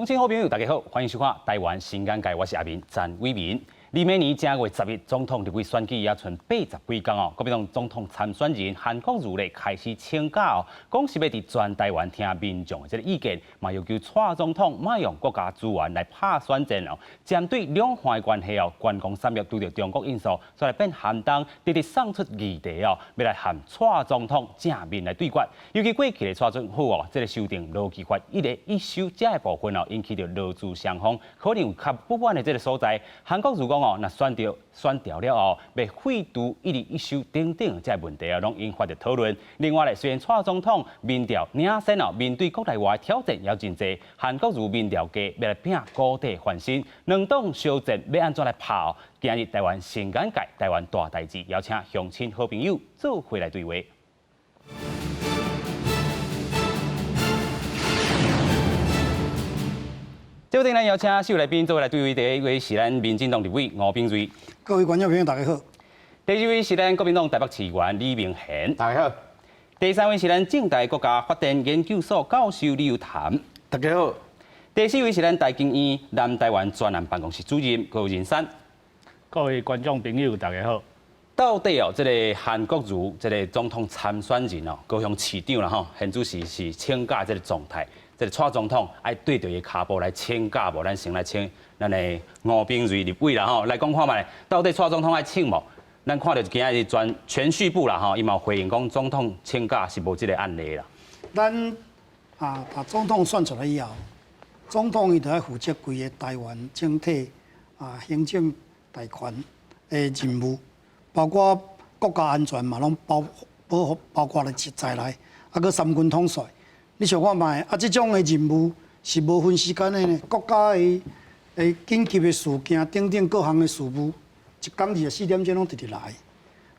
鄉親好朋友，大家好，歡迎收看《台灣新眼界》，我是阿明詹偉民。二明年正月十一，總統立委選舉也賰八十幾工哦。國民黨總統參選人韓國瑜咧開始請假哦，講是欲佇全台灣聽民眾的這个意見，嘛要求蔡總統莫用國家資源來拍選戰哦。針對兩岸的關係哦，關公三約拄著中國因素，煞來變寒冬，直直送出議題哦，欲來和蔡總統正面來對決。尤其過去的蔡政府哦，這个修訂勞基法一例一休這个部分哦，引起著勞資雙方可能有較不滿的這个所在。韓國瑜講哦，若選著選著了後，欲廢除一例一休等等這个問題啊，攏引發著討論。另外咧，雖然蔡總統民調領先哦，面對國內外挑戰也真濟，韓國瑜民調低，欲來拼谷底翻身，兩黨相戰欲按怎來拍哦？今日台灣新眼界，台灣大代誌，邀請鄉親好朋友做伙來對話。這陣咱邀請四位來賓做伙來對話，第一位是咱民進黨立委吳秉叡，各位觀眾朋友大家好。第二位是咱國民黨台北市議員李明賢，大家好。第三位是咱政大國家發展研究所教授李友潭，大家好。第四位是咱台經院南台灣專案辦公室主任高仁山，各位觀眾朋友大家好。到底哦，這个韓國瑜這个總統參選人哦，高雄市長啦吼，現主時是請假這个狀態。這个蔡總統愛對著伊跤步來請假無？咱先來請咱的吳秉叡立委啦吼，來講看覓，到底蔡總統愛請無？咱看著今仔日全銓敘部啦吼，伊嘛有回應講總統請假是無這个案例啦。咱啊，把總統選出來以後，總統伊就愛負責規个台灣整體啊行政大權的任務，包括國家安全嘛，攏包包包括咧在內，啊，閣三軍統帥。你想看覓？啊，這種的任務是無分時間的呢。國家的的緊急的事件等等各項的事務，一工二十四點鐘攏直直來。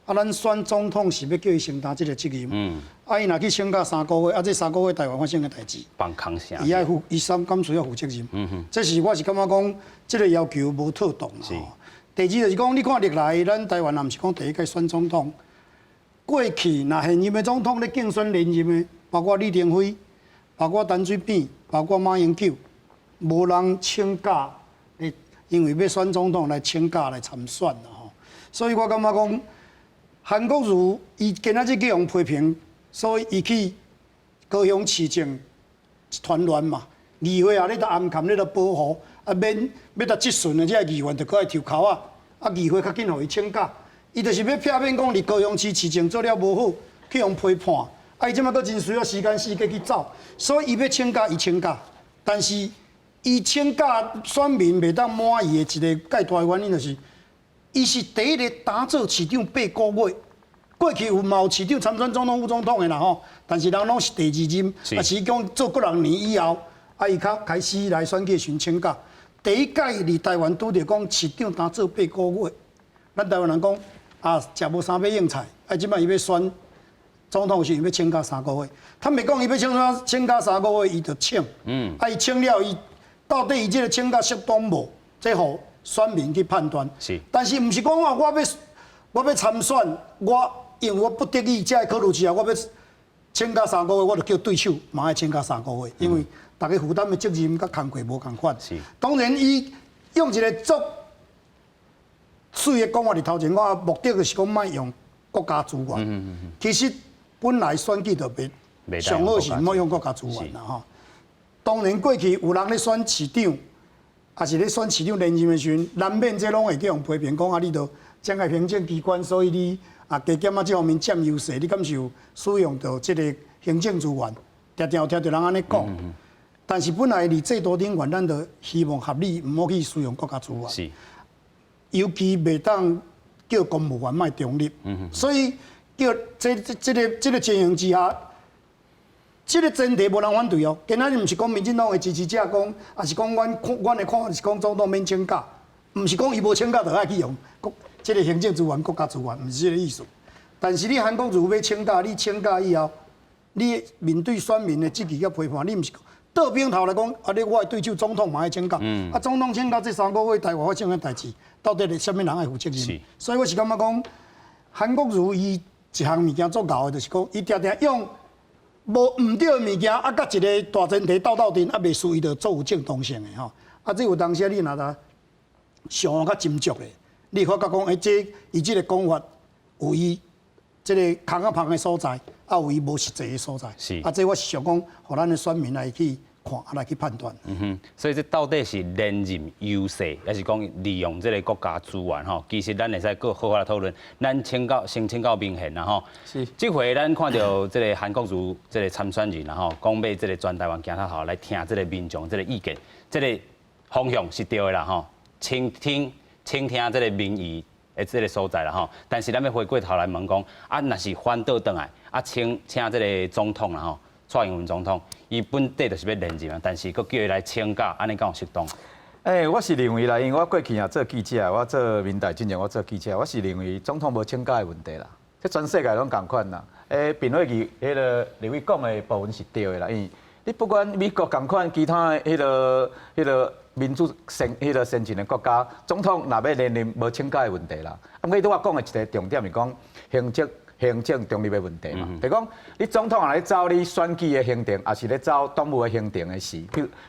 啊，咱選總統是欲叫伊承擔這个責任。啊，伊若去請假三個月，啊，這三個月台灣發生的代誌，放空啥？伊愛負，伊三敢需要負責任。這是我是感覺講，這个要求無妥當啦。第二就是講，你看歷來咱台灣也毋是講第一屆選總統，過去若現任的總統咧競選連任的，包括李登輝，包括陳水扁，包括馬英九，無人請假，因為欲選總統來請假來參選啦吼。所以我感覺講，韓國瑜伊今仔日去予批評，所以伊去高雄市政一團亂嘛。議會也咧共暗崁咧共保護，啊免欲共質詢的這个議員就閣愛抽鉤仔，啊議會較緊予伊請假，伊就是欲避免講佇高雄市市政做了無好，去予批判。啊！伊這擺閣真需要時間四界去走，所以伊欲請假，伊請假。但是伊請假，選民袂當滿意的一个蓋大的原因就是，伊是第一个擔做市長八個月。過去有嘛有市長參選總統、副總統的啦吼，但是人攏是第二任，啊是講做幾若年以後，啊伊較開始來選舉時請假。第一屆佇台灣拄著講市長擔做八個月，咱台灣人講啊，食無三尾應菜，啊這擺伊欲選總統時欲請假三個月，坦白講，伊欲請請假三個月，伊就請。啊，伊請了，伊到底伊這个請假適當無？這予選民去判斷。但是毋是講啊，我欲我欲參選，我因為我不得已才會考慮之下，我欲請假三個月，我就叫對手嘛愛請假三個月，因為逐家負擔的責任佮工課無仝款。當然，伊用一个足媠的講法佇頭前，我目的就是講莫用國家資源。其實。本來選舉就袂上好是莫用國家資源啦吼。當然過去有人咧選市長，抑是咧選市長連任的時陣，難免這攏會去予批評講啊，你著掌握行政機關，所以你啊加減仔這方面佔優勢，你敢是有使用著這个行政資源？常常有聽著人按呢講。但是本來佇制度頂懸，咱就希望合理，毋好去使用國家資源。尤其袂當叫公務員莫中立。所以。叫這這這个這个情形之下，這个前提無人反對哦。今仔日毋是講民進黨的支持者講，抑是講阮看阮的看法是講總統免請假，毋是講伊無請假就愛去用國這个行政資源、國家資源，毋是這个意思。但是你韓國瑜欲請假，你請假以後，你面對選民的質疑佮批判，你毋是倒轉頭來講，啊，你我的對手總統嘛愛請假，啊，總統請假這三個月台灣發生的代誌，到底是啥物人愛負責任？所以我是感覺講，韓國瑜伊一項物件足𠢕的，就是講伊定定用無毋對的物件，啊，佮一个大前提鬥鬥陣，啊，袂輸伊就足有正當性的吼。啊，這有當時你若若想較斟酌咧，你會發覺講，欸，這伊這个講法有伊這个空仔芳的所在，啊，有伊無實際的所在。啊，這我是想講，予咱的選民來去看，啊，來去判斷。嗯哼，所以這到底是連任優勢，抑是講利用這个國家資源吼？其實咱會使閣好好來討論。咱請教先請教明賢啦吼。這回咱看著這个韓國瑜這个參選人啦吼，講欲這个全台灣行透透來聽這个民眾這个意見，這个方向是對的啦吼。傾聽傾聽這个民意的這个所在啦吼。但是咱欲回過頭來問講，啊，若是反倒轉來，啊，請請這个總統啦吼，蔡英文總統，伊本底就是欲連任啊，但是閣叫伊來請假，按呢敢有適當？欸，我是認為啦，因為我過去也做記者，我做民代進前我做記者，我是認為總統無請假的問題啦，這全世界攏仝款啦。欸，評委議彼个立委講的部分是對的啦，因為你不管美國仝款，其他的彼个民主先彼个先進的國家，總統若欲連任無請假的問題啦。啊，毋過拄仔講的一个重點是講行政中立的問題嘛，就講你總統若咧走你選舉的行程，抑是咧走黨務的行程的時，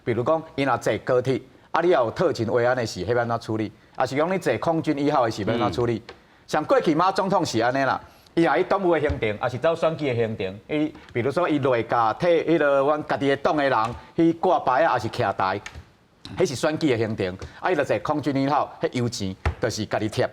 比如講，伊若坐高鐵，啊，你也有特勤維安的時，彼欲按怎處理？抑是講你坐空軍一號的時，欲按怎處理？像過去馬總統是按呢啦，伊若去黨務的行程，抑是走選舉的行程，伊比如說伊內閣替彼个阮家己的黨的人去掛牌仔，抑是徛台，彼是選舉的行程，啊，伊就坐空軍一號，彼油錢就是家己貼，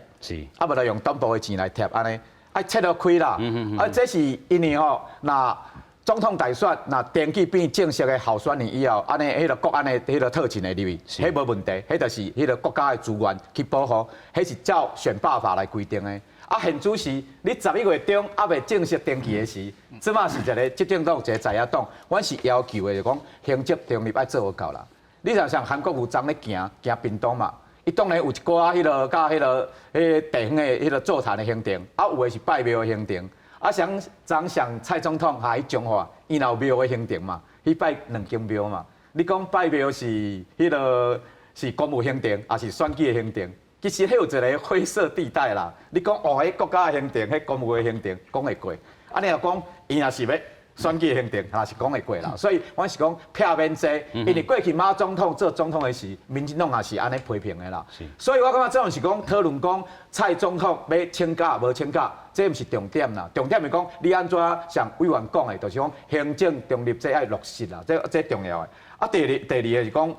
啊，無就用黨部的錢來貼，按呢。愛切予開啦，啊，這是因為吼，若總統大選若登記變正式的候選人以後，按呢彼个國安的彼个特勤會入去，彼無問題，彼就是彼个國家的資源去保護，彼是照選罷法來規定的。啊，現此時你11月中猶未正式登記的時，這馬是一个執政黨一个在野黨，阮是要求的，就講行政中立愛做予夠啦。你若像韓國瑜昨咧行行屏東嘛。伊當然有一寡彼个佮彼个地方的彼个座談的行程，啊有的是拜廟的行程，啊像昨像蔡總統去彰化，伊若有廟的行程嘛，去拜兩間廟嘛。你講拜廟是彼个是公務行程，抑是選舉的行程？其實彼有一个灰色地帶啦。你講哦，彼國家的行程，彼公務的行程，講會過。啊，你若講伊若是欲選舉的行程，也是講會過啦。所以，阮是講避免這，因為過去馬總統做總統的時，民進黨也是按呢批評的啦。所以我感覺這種是講討論講蔡總統欲請假無請假，這毋是重點啦。重點是講你按怎像委員講的，就是講行政中立這愛落實啦，這重要的。啊，第二个是講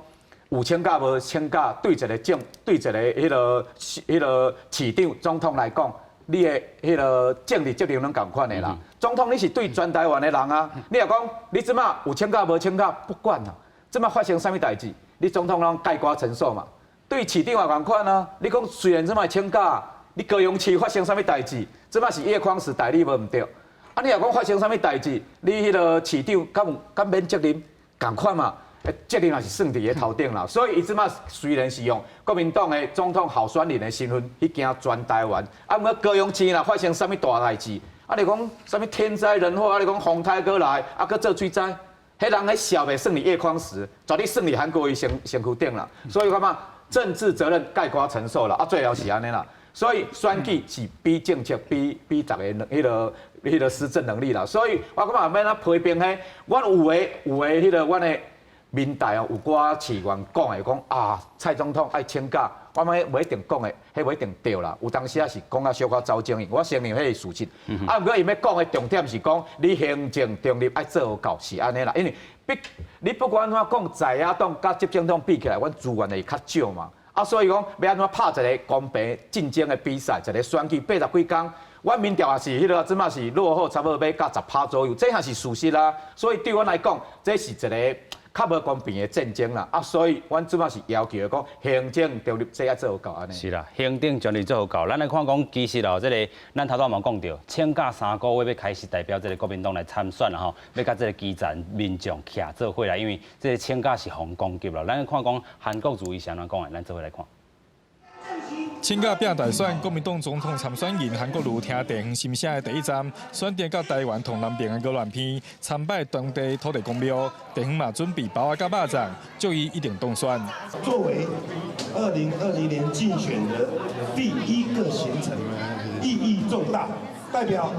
有請假無請假，對一个彼个市長總統來講，你的彼个政治責任攏仝款的啦。總統你是對全台灣的人啊，你若講你這馬有請假無請假不管啦，這馬發生啥物代誌，你總統攏概括承受嘛。對市長也仝款啊，你講雖然這馬請假，你高雄市發生啥物代誌，這馬是葉匡時代理無毋對。啊，你若講發生啥物代誌，你彼个市長敢有敢免責任？仝款嘛。責任也是算佇伊頭頂啦，所以伊這馬雖然是用國民黨的總統候選人的身份去行全台灣，啊，毋過高雄市若發生啥物大代誌，啊，你講啥物天災人禍，啊，你講風颱閣來，啊，閣做水災，彼人彼數袂算佇葉匡時，絕對算佇韓國瑜身軀頂啦。所以我感覺政治責任概括承受啦，啊，最後是按呢啦。所以選舉是比政策，比逐个彼个施政能力啦。所以我感覺欲按怎批評彼，阮有的彼个阮的民代哦，有寡市員講的講啊，蔡總統愛請假，我感覺無一定講的，彼無一定對啦。有當時仔是講較小可走精去，我承認彼是事實。啊，毋過伊欲講的重點是講，你行政中立愛做予夠是按呢啦，因為比你不管按怎講，在野黨佮執政黨比起來，阮資源會較少嘛。啊，所以講欲按怎拍一个公平競爭的比賽，一个選舉80幾工，阮民調也是彼个這馬是落後差不多欲到10趴左右，這也是事實啦。所以對阮來講，這是一个較無公平的戰爭啦，啊，所以阮主要是要求講行政中立這愛做予夠按呢。是啦，行政中立做予夠。咱來看講，其實哦，這个咱頭拄嘛講著，請假3個月欲開始代表這个國民黨來參選啦吼，欲佮這个基層民眾徛做伙來，因為這个請假是予攻擊啦。咱來看講韓國瑜是按怎講的，咱做伙來看。請假拼大選，國民黨總統參選人韓國瑜聽地方心聲的第一站，選擇到台灣銅南爿的鵝鑾鼻參拜當地土地公廟，地方嘛準備包仔佮肉粽，祝伊一定當選。作為2020年競選的第一個行程，意義重大，代表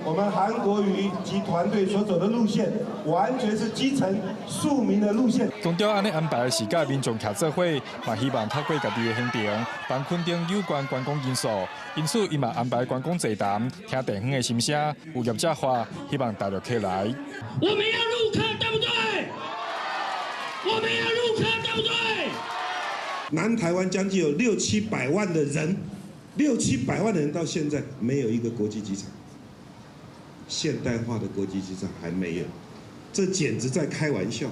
我們韓國瑜及團隊所走的路線，完全是基層庶民的路線。強調按呢安排是佮民眾徛做伙，嘛希望透過家己的行程，幫墾丁有關觀光因素。因此，伊嘛安排觀光座談，聽地方的心聲，有業者話希望大陸客來。我們要陸客，對不對？我們要陸客，對不對？南台灣將近有六七百萬的人，六七百萬的人到現在沒有一個國際機場，現代化的國際機場還沒有，這簡直在開玩笑。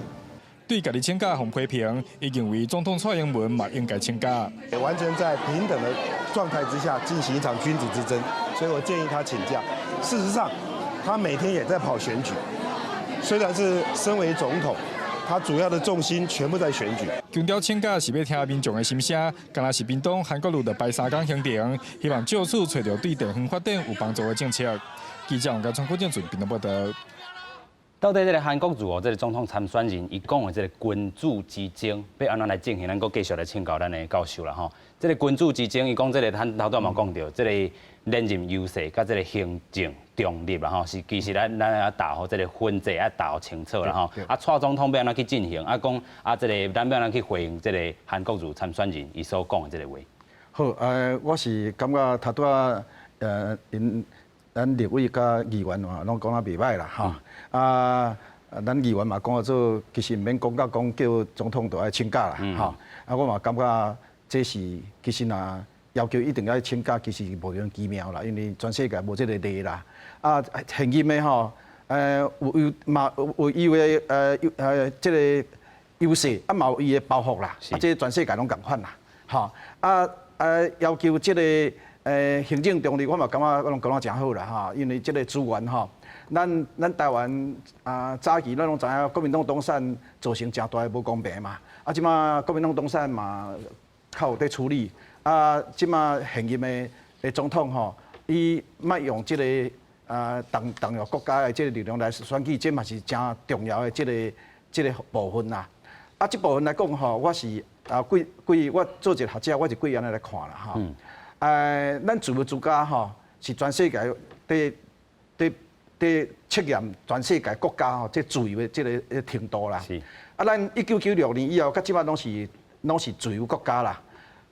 對家己請假予批評，伊認為總統蔡英文嘛應該請假。完全在平等的狀態之下進行一場君子之爭，所以我建議他請假。事實上，他每天也在跑選舉，雖然是身為總統，他主要的重心全部在選舉。強調請假是欲聽民眾的心聲，敢若是屏東韓國瑜就排三工行程，希望藉此揣著對地方發展有幫助的政策。記者王家川、郭正俊屏東報道。到底這个韓國瑜哦，這个總統參選人，伊講的這个君主之爭，欲按怎來進行？咱閣繼續來請教咱的教授啦吼。這个君主之爭，伊講這个咱頭拄嘛講著，這个連任優勢佮這个行政中立啦吼，是其實咱咱愛打予這个分際愛打予清楚啦吼。啊，蔡總統欲按怎去進行？啊，講啊，這个咱欲按怎去回應這个韓國瑜參選人伊所講的這个話？好，我是感覺頭拄仔，𪜶咱立委佮議員嘛，攏講得袂䆀啦，吼。啊，咱議員嘛講做，其實毋免講到講叫總統著愛請假啦，吼。啊，我嘛感覺這是其實若要求一定愛請假，其實無咁奇妙啦，因為全世界無這个例啦。啊，現任的吼，有有嘛有伊的這个優勢，啊嘛有伊的包袱啦。啊，這全世界攏仝款啦，吼。啊要求這个行政中立，我嘛感覺攏講得誠好啦，吼，因為這个資源吼，咱台灣啊早期咱攏知影國民黨當選造成誠大的無公平嘛，啊，這馬國民黨當選嘛較有佇處理，啊，這馬現任的總統吼，伊莫用這个啊動動搖國家的這个力量來選舉，這嘛是誠重要的這个部分啦。啊，這部分來講吼，我是啊規規我做一个學者，我是規按呢來看啦吼。咱自由之家吼，是全世界佇佇佇測驗全世界國家吼，這自由的這个程度啦。啊，咱1996年以後，到這馬攏是自由國家啦。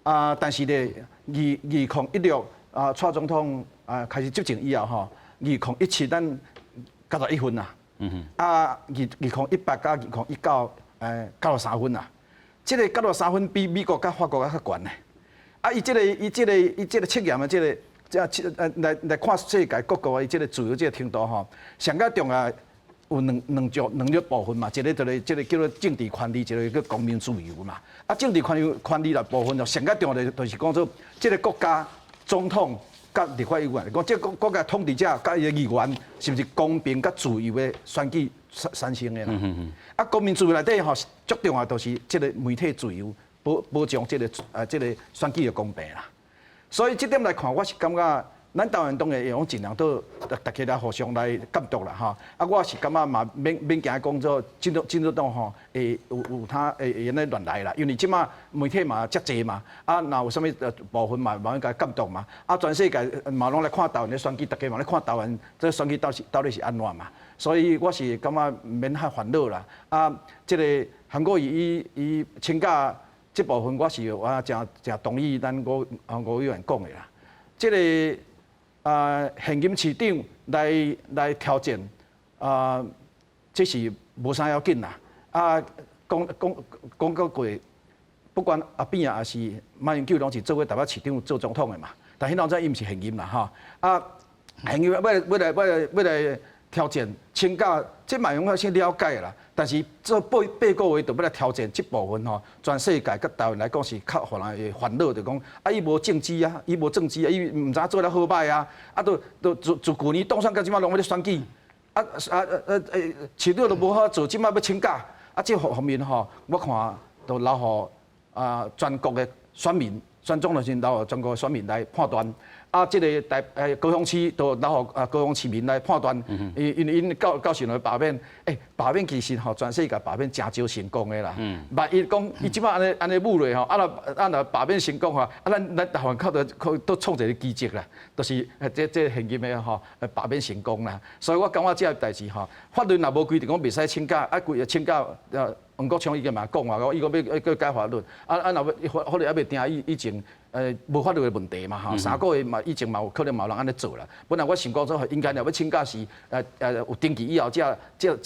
啊，但是咧，2016啊，蔡總統啊開始執政以後吼，2017咱91分啦。啊，2018佮2019，93分啦。這个93分比美國佮法國閣較懸呢。啊！伊這个、伊這个、伊這个測驗的這个，這來看世界各國的這个自由這个程度吼，上較重要有兩種兩個部分嘛，一個就是這个叫做政治權利，一个叫公民自由嘛。啊，政治權利來部分就上較重要的就是講做這个國家總統佮立法委員，講這个國家統治者佮伊的議員是毋是公平佮自由的選舉產生的啦？啊，公民自由內底吼，足重要就是這个媒體自由。保障這个選舉的公平啦，所以這點來看，我是感覺咱台灣當然會用盡量都大家來互相來監督啦吼。啊，我是感覺嘛免免驚講做進入黨吼會有他會按呢亂來啦，因為這馬媒體嘛遮濟嘛，啊，若有啥物部分嘛嘛應該監督嘛，啊，全世界嘛攏來看台灣的選舉，大家嘛咧看台灣這選舉到底是按怎嘛，所以我是感覺毋免遐煩惱啦。啊，這个韓國瑜伊伊請假。這部分我是我誠誠同意咱吳委員講的啦。這个啊，現任市長來挑戰啊，這是無啥要緊啦。啊，講講講過過，不管阿扁啊，抑是馬英九，攏是做過台北市長做總統的嘛。但彼當陣伊毋是現任啦，吼。啊，現任欲來挑戰請假，這嘛用先了解啦。但是這八個月就欲來挑戰這部分吼，全世界佮台灣來講是較予人會煩惱，就講啊，伊無政績啊，伊無政績啊，伊毋知影做了好䆀啊，啊，都都自自舊年當選到這馬攏欲咧選舉，啊啊啊市長都無好做，這馬欲請假，啊，這方面吼，我看都留予啊全國的選民，選總統時留予全國的選民來判斷。啊，這个台高雄市就留予高雄市民來判斷，因為𪜶到時陣罷免，罷免其實吼全世界罷免誠少成功的啦。萬一講伊這擺按呢按呢舞落吼，啊若罷免成功吼，啊咱台灣靠著都創一个奇蹟啦，就是這現任的吼罷免成功啦。所以我感覺這个代誌吼，法律若無規定講袂使請假，啊規請假黃國昌已經嘛講啊，伊講欲閣改法律，啊若欲法律猶未定以前，無法律的問題嘛吼，3個月嘛以前嘛有可能嘛有人按呢做啦。本來我想講說，應該若欲請假是有登記以後才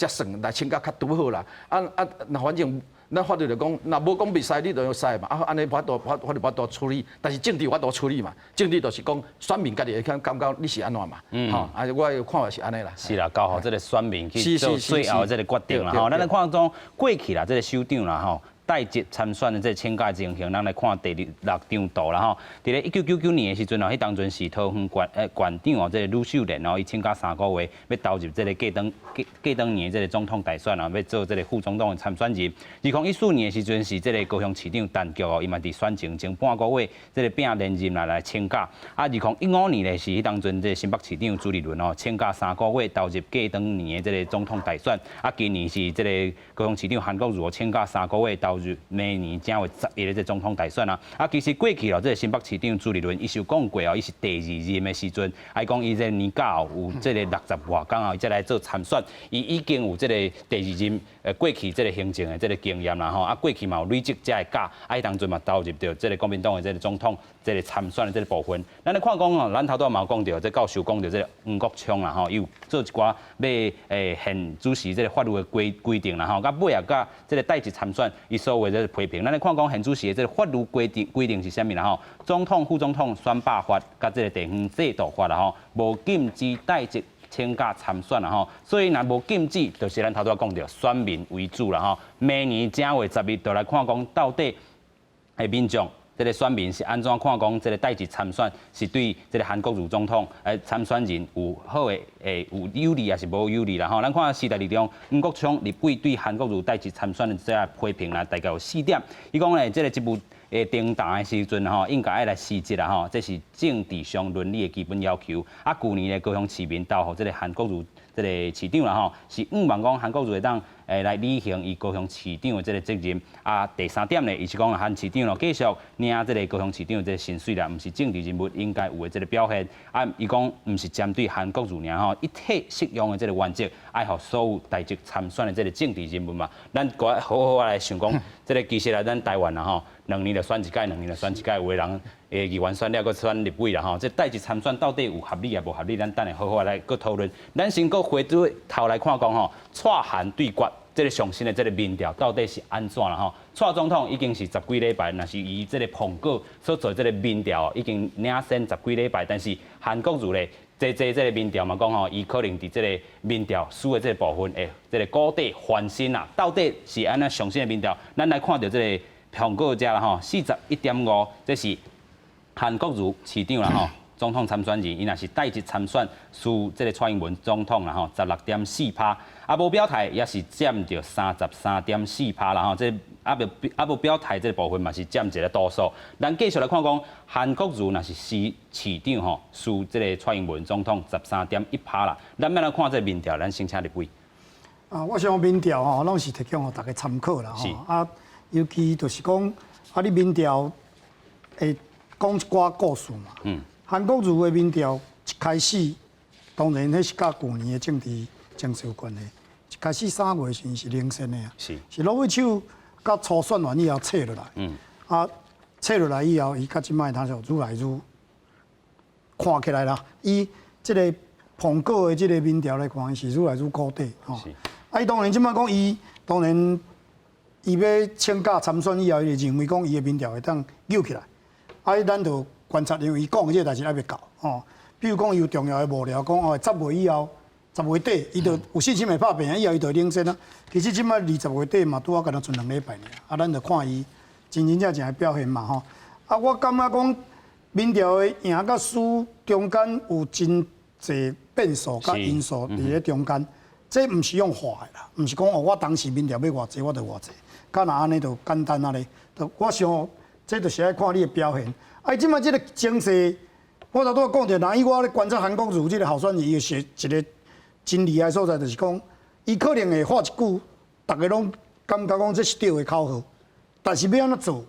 算來請假較拄好啦。啊，若反正咱法律就講，若無講袂使，你就會使嘛。啊，按呢法度法律無法度處理，但是政治有法度處理嘛。政治就是講選民家己會感覺你是按怎嘛。吼，啊，我的看法是按呢啦。是啦，交予這个選民去做最後這个決定啦。吼，咱來看講過去啦，這个首長啦吼，帶職參選的這个請假情形，咱來看第六張圖啦吼。佇咧1999年的時陣哦，彼當陣是桃園縣縣長哦，這个呂秀蓮哦，伊請假3個月，欲投入這个過當年這个總統大選啊，欲做這个副總統的參選人。2014年的時陣是這个高雄市長陳菊哦，伊嘛佇選前前半個月，這个拼連任來請假。啊，2015年咧是彼當陣這个新北市長朱立倫哦，請假三個月投入過當年的這个總統大選。啊，今年是這个高雄市長韓國瑜請假三個月投入明年正月11的這總統大選啊！啊，其實過去哦，這个新北市長朱立倫伊是有講過哦，伊是第二任的時陣，伊講伊這个年假有這个60外工啊，伊才來做參選，伊已經有這个第二任過去這个行政的這个經驗啦吼，啊過去嘛有累積這个假，啊伊當陣嘛投入著這个國民黨的這个總統這个參選的這个部分。咱來看講哦，咱頭拄仔嘛有講著，這教授講著這个黃國昌啦吼，伊有做一寡欲現主席這个法律的規定啦吼，佮尾仔佮這个帶職參選，伊所謂這个批評。咱來看講現主席的這个法律規定是啥物啦吼？總統、副總統選罷法佮這个地方制度法啦吼，無禁止帶職請假參選啦吼，所以若無禁止，就是咱頭拄仔講著選民為主啦吼。明年正月十日就來看講到底的民眾，這个選民是按怎看講這个帶職參選是對這个韓國瑜總統參選人有好的有有利抑是無有利啦吼？咱看時代力量黃國昌立委對韓國瑜帶職參選的這个批評啦，大概有四點。伊講咧，這个職務重擔的時陣吼，應該愛來辭職啦吼，這是政治上倫理的基本要求。啊，舊年的高雄市民投予這个韓國瑜這个市長啦吼，是向望講韓國瑜會當來履行伊高雄市長的這个責任。啊，第三點咧，伊是講韓市長咯繼續領這个高雄市長的這个薪水啦，毋是政治人物應該有的這个表現。啊，伊講毋是針對韓國瑜爾吼，一體適用的這个原則，愛予所有帶職參選的這个政治人物嘛。咱閣好好來想講，這个其實來咱台灣啦吼，兩年就選一屆，兩年就選一屆，有的人議員選了，閣選立委啦吼。這帶職參選到底有合理抑無合理？咱等下好好來閣討論。咱先閣回頭來看講吼，蔡韓對決這个上新的這个民調到底是按怎啦吼？蔡總統已經是十幾禮拜，若是伊這个蘋果所做這个民調已經領先十幾禮拜，但是韓國瑜咧，這个民調嘛講吼，伊可能佇這个民調輸的這个部分會這个谷底翻身啦。到底是按怎上新的民調？咱來看著這个蘋果遮啦吼，41.5，這是韓國瑜市長啦吼，總統參選人，伊若是帶職參選，輸這个蔡英文總統啦吼，16.4趴，啊無表態也是佔著33.4趴啦吼，這猶無表態這个部分嘛是佔一個多數。咱繼續來看講，韓國瑜若是市長吼，輸這个蔡英文總統13.1趴啦。咱欲來看這个民調，咱先請立委。啊，我想民調吼，攏是提供予大家參考啦吼。啊，尤其就是講，啊，你民調會講一寡故事嘛。韓國瑜的民調一開始，當然彼是佮舊年的政治情勢有關係。一開始3月時是領先的啊。是落尾手佮初選完以後撤落來。啊，撤落來以後，伊佮這擺他就愈來愈看起來啦。以這个蘋果的這个民調來看，伊是愈來愈谷底吼。啊，伊當然這擺講，伊當然伊欲請假參選以後，伊就認為講伊的民調會當扭起來。啊，咱就觀察，因為伊講的這個代誌猶未到吼。比如講，伊有重要的幕僚講哦，十月以後，十月底，伊就有信心會拍拚，以後伊就會領先啊。其實這擺離十月底嘛，拄仔敢若賰兩禮拜爾。啊，咱就看伊真真正正的表現嘛吼。啊，我感覺講民調的贏佮輸中間有真濟變數佮因素佇咧中間，這毋是用畫的啦，毋是講哦，我當時民調欲偌濟我就偌濟，敢若按呢就簡單按呢。就我想，這就是愛看你的表現。啊，這擺這个情勢，我頭拄仔講著，若以我咧觀察韓國瑜這個候選人，伊是一個真厲害所在，就是講，伊可能會喊一句，逐家攏感覺講這是對的口號，但是欲按怎做，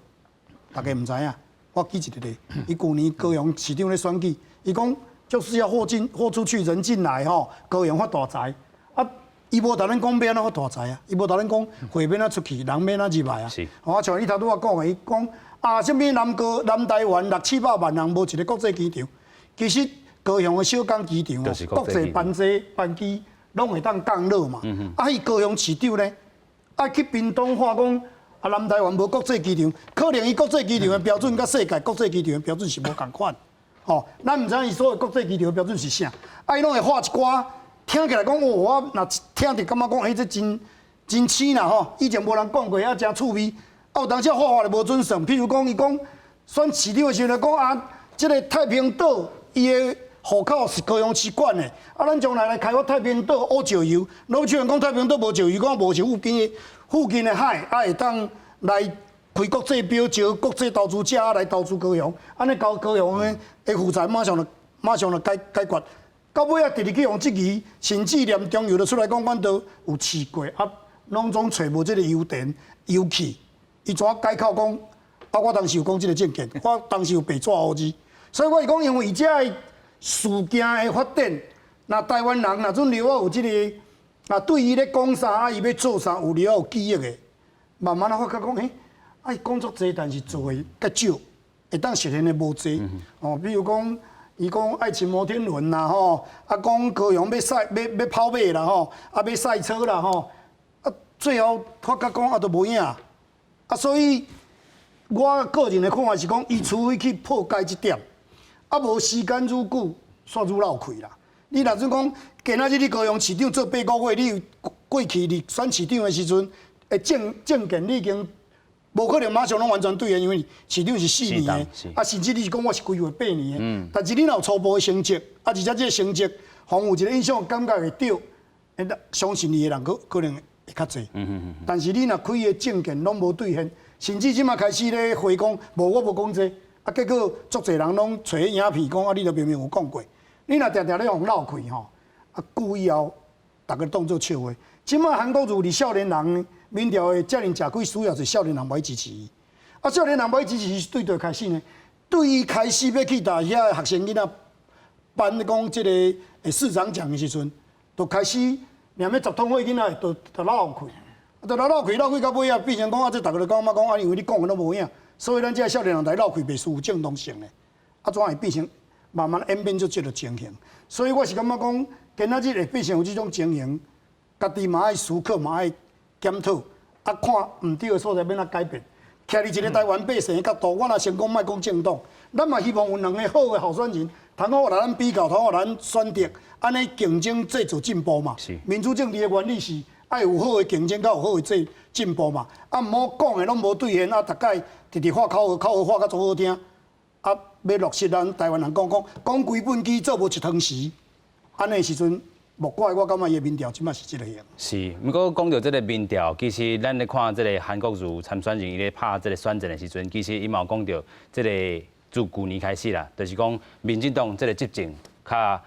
逐家毋知影。我舉一個例，伊舊年高雄市長咧選舉，伊講就是要貨進貨出去人進來吼，高雄發大財。啊，伊無共咱講欲按怎發大財啊，伊無共咱講貨欲按怎出去，人欲按怎入來啊。啊，像你頭拄仔講的，伊講啊，啥物南高南台灣六七百萬人無一個國際機場，其實高雄的小港機場哦，國際班機班機攏會當降落嘛。啊，彼高雄市長呢，啊去屏東話講啊，南台灣無國際機場，可能伊國際機場的標準佮世界國際機場的標準是無仝款。吼，咱毋知伊所謂國際機場的標準是啥，啊，伊攏會喊一寡，聽起來講哦，我若聽著感覺講，欸，這真真鮮啦吼，以前無人講過，啊，誠趣味。啊，有當時喊法就無準算，譬如講，伊講選市長的時陣講啊，這個太平島伊的戶口是高雄市管的，啊，咱將來來開發太平島烏石油，老像講太平島無石油，講無是附近的海，啊會當來開國際標，招國際投資者來投資高雄，按呢高高雄的的負債馬上就解決。到尾啊，直直去予質疑，甚至連中油都出來講，阮都有試過，啊，攏總揣無這個油田油氣，伊怎改口講？啊，我當時有講這個政見，我當時有白紙黑字，所以我是講，因為伊這个事件的發展，若台灣人若陣留有這個啊，對伊咧講啥，啊，伊欲做啥，有留有記憶的，慢慢仔發覺講，欸，啊，伊講足濟，但是做的較少，會當實現的無濟。哦，比如講，伊講愛情摩天輪啦，吼，啊，講高雄欲賽欲欲跑馬啦，吼，啊，欲賽車啦，吼，啊，最後發覺講啊，都無影，啊，所以我個人的看法是講，伊除非去破解這點，啊，無時間愈久，煞愈落氣啦。你若準講，今仔日你高雄市長做八個月，你過去你選市長的時陣，的政見你已經無可能馬上攏完全對的，因為市長是4年的，啊，甚至你是講我是規劃8年的，但是你若有初步的成績，啊，而且這個成績，予有一個印象感覺會對，相信你的人可能會較濟。但是你若開的政見攏無兌現，甚至這馬開始咧回講，無我無講這個，啊，結果足濟人攏揣影片講，啊，你都明明有講過，你若定定咧予鬧開吼，啊，久以後，逐家當做笑話。這馬韓國瑜佇少年人民調會遮爾食虧，主要是少年人無愛支持伊。啊，少年人無愛支持是對佗開始呢？對伊開始欲去共遐學生囡仔頒講這個市長獎的時陣，就開始連欲十統會囡仔就鬧開，就鬧開鬧開到尾仔，變成講啊，這逐家就感覺講啊，因為你講的攏無影，所以咱這少年人來鬧開袂輸有正當性的，啊，怎會變成慢慢演變做這個情形？所以我是感覺講，今仔日會變成有這種情形，家己嘛愛思考，嘛愛檢討，啊，看毋對的所在欲按怎改變。徛佇一個台灣百姓的角度，我若先講莫講政黨，咱嘛希望有兩個好的候選人，通好來咱比較，通好來咱選擇，按呢競爭製造進步嘛。民主政治的原理是愛有好的競爭，才有好的進進步嘛。啊，毋好講的攏無兌現，啊，逐擺直直喊口號，口號喊甲足好聽，啊，欲落實咱台灣人講講講規本機做無一湯匙，按呢時陣。莫怪我感覺伊的民調這馬是這個樣。是，毋過講到這個民調，其實咱咧看這個韓國瑜參選人伊咧拍這個選戰的時陣，其實伊嘛有講到這個自舊年開始啦，就是講民進黨這個執政較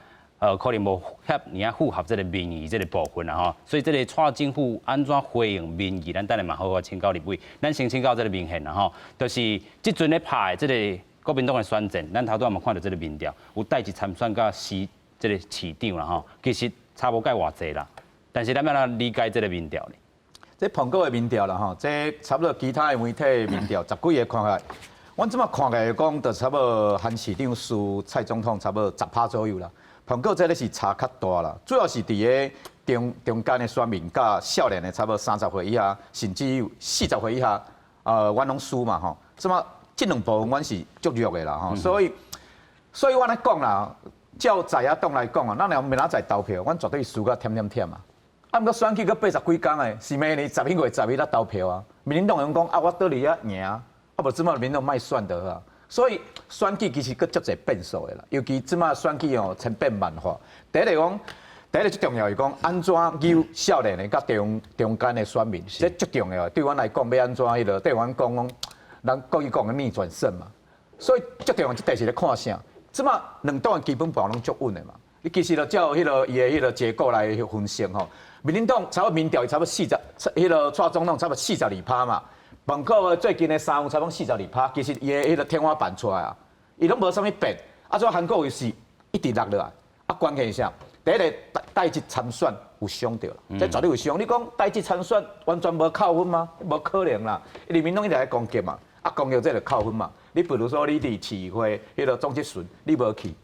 可能無遐爾仔符合這個民意這個部分啦吼，所以這個蔡政府按怎回應民意，咱等下嘛好好請教立委。咱先請教這個明憲啦吼，就是這陣咧拍的這個國民黨的選戰，咱頭拄仔嘛看到這個民調，有代志參選佮市這個市長啦吼，其實差無蓋偌濟啦，但是咱欲按怎理解這個民調呢？這蘋果的民調啦吼，這差不多其他的媒體的民調，十幾個看起來，阮這馬看起來講，就差不多韓市長輸蔡總統差不多10趴左右啦。蘋果這个是差較大啦，主要是佇个中中間的選民佮少年的差不多30歲以下，甚至有40歲以下，阮攏輸嘛吼。這馬這兩部分阮是足弱的啦吼，所以我咧講啦。照在野黨來講啊，咱若明仔載投票，阮絕對輸甲忝忝忝啊！啊，毋過選舉閣80幾工的，是明年11月11才投票啊。民進黨會用講啊，我倒佇遐贏，啊無這馬民進黨莫選就好啊。所以選舉其實閣足濟變數的啦，尤其這馬選舉哦千變萬化。第一個講，第一個最重要是講，按怎誘少年的佮中中間的選民，這足重要的。對阮來講，欲按怎彼個？對阮講講，咱國語講的逆轉勝嘛。所以最重要這塊是咧看啥？這馬兩黨的基本盤攏足穩的嘛。你其實就照彼个伊的彼个結果來分析吼，民進黨差不多民調差不多40，彼个蔡總統差不多42趴嘛。包括最近的三方差不多42趴，其實伊的彼个天花板出來啊，伊攏無啥物變。啊，做韓國瑜是一直落落來，啊，關鍵是啥？第一个帶職參選有傷著啦，這絕對有傷。你講帶職參選完全無扣分嗎？無可能啦，因為民進黨一直來攻擊嘛，啊，攻擊這就扣分嘛。你比如說你佇市議會彼个總質詢，你無去，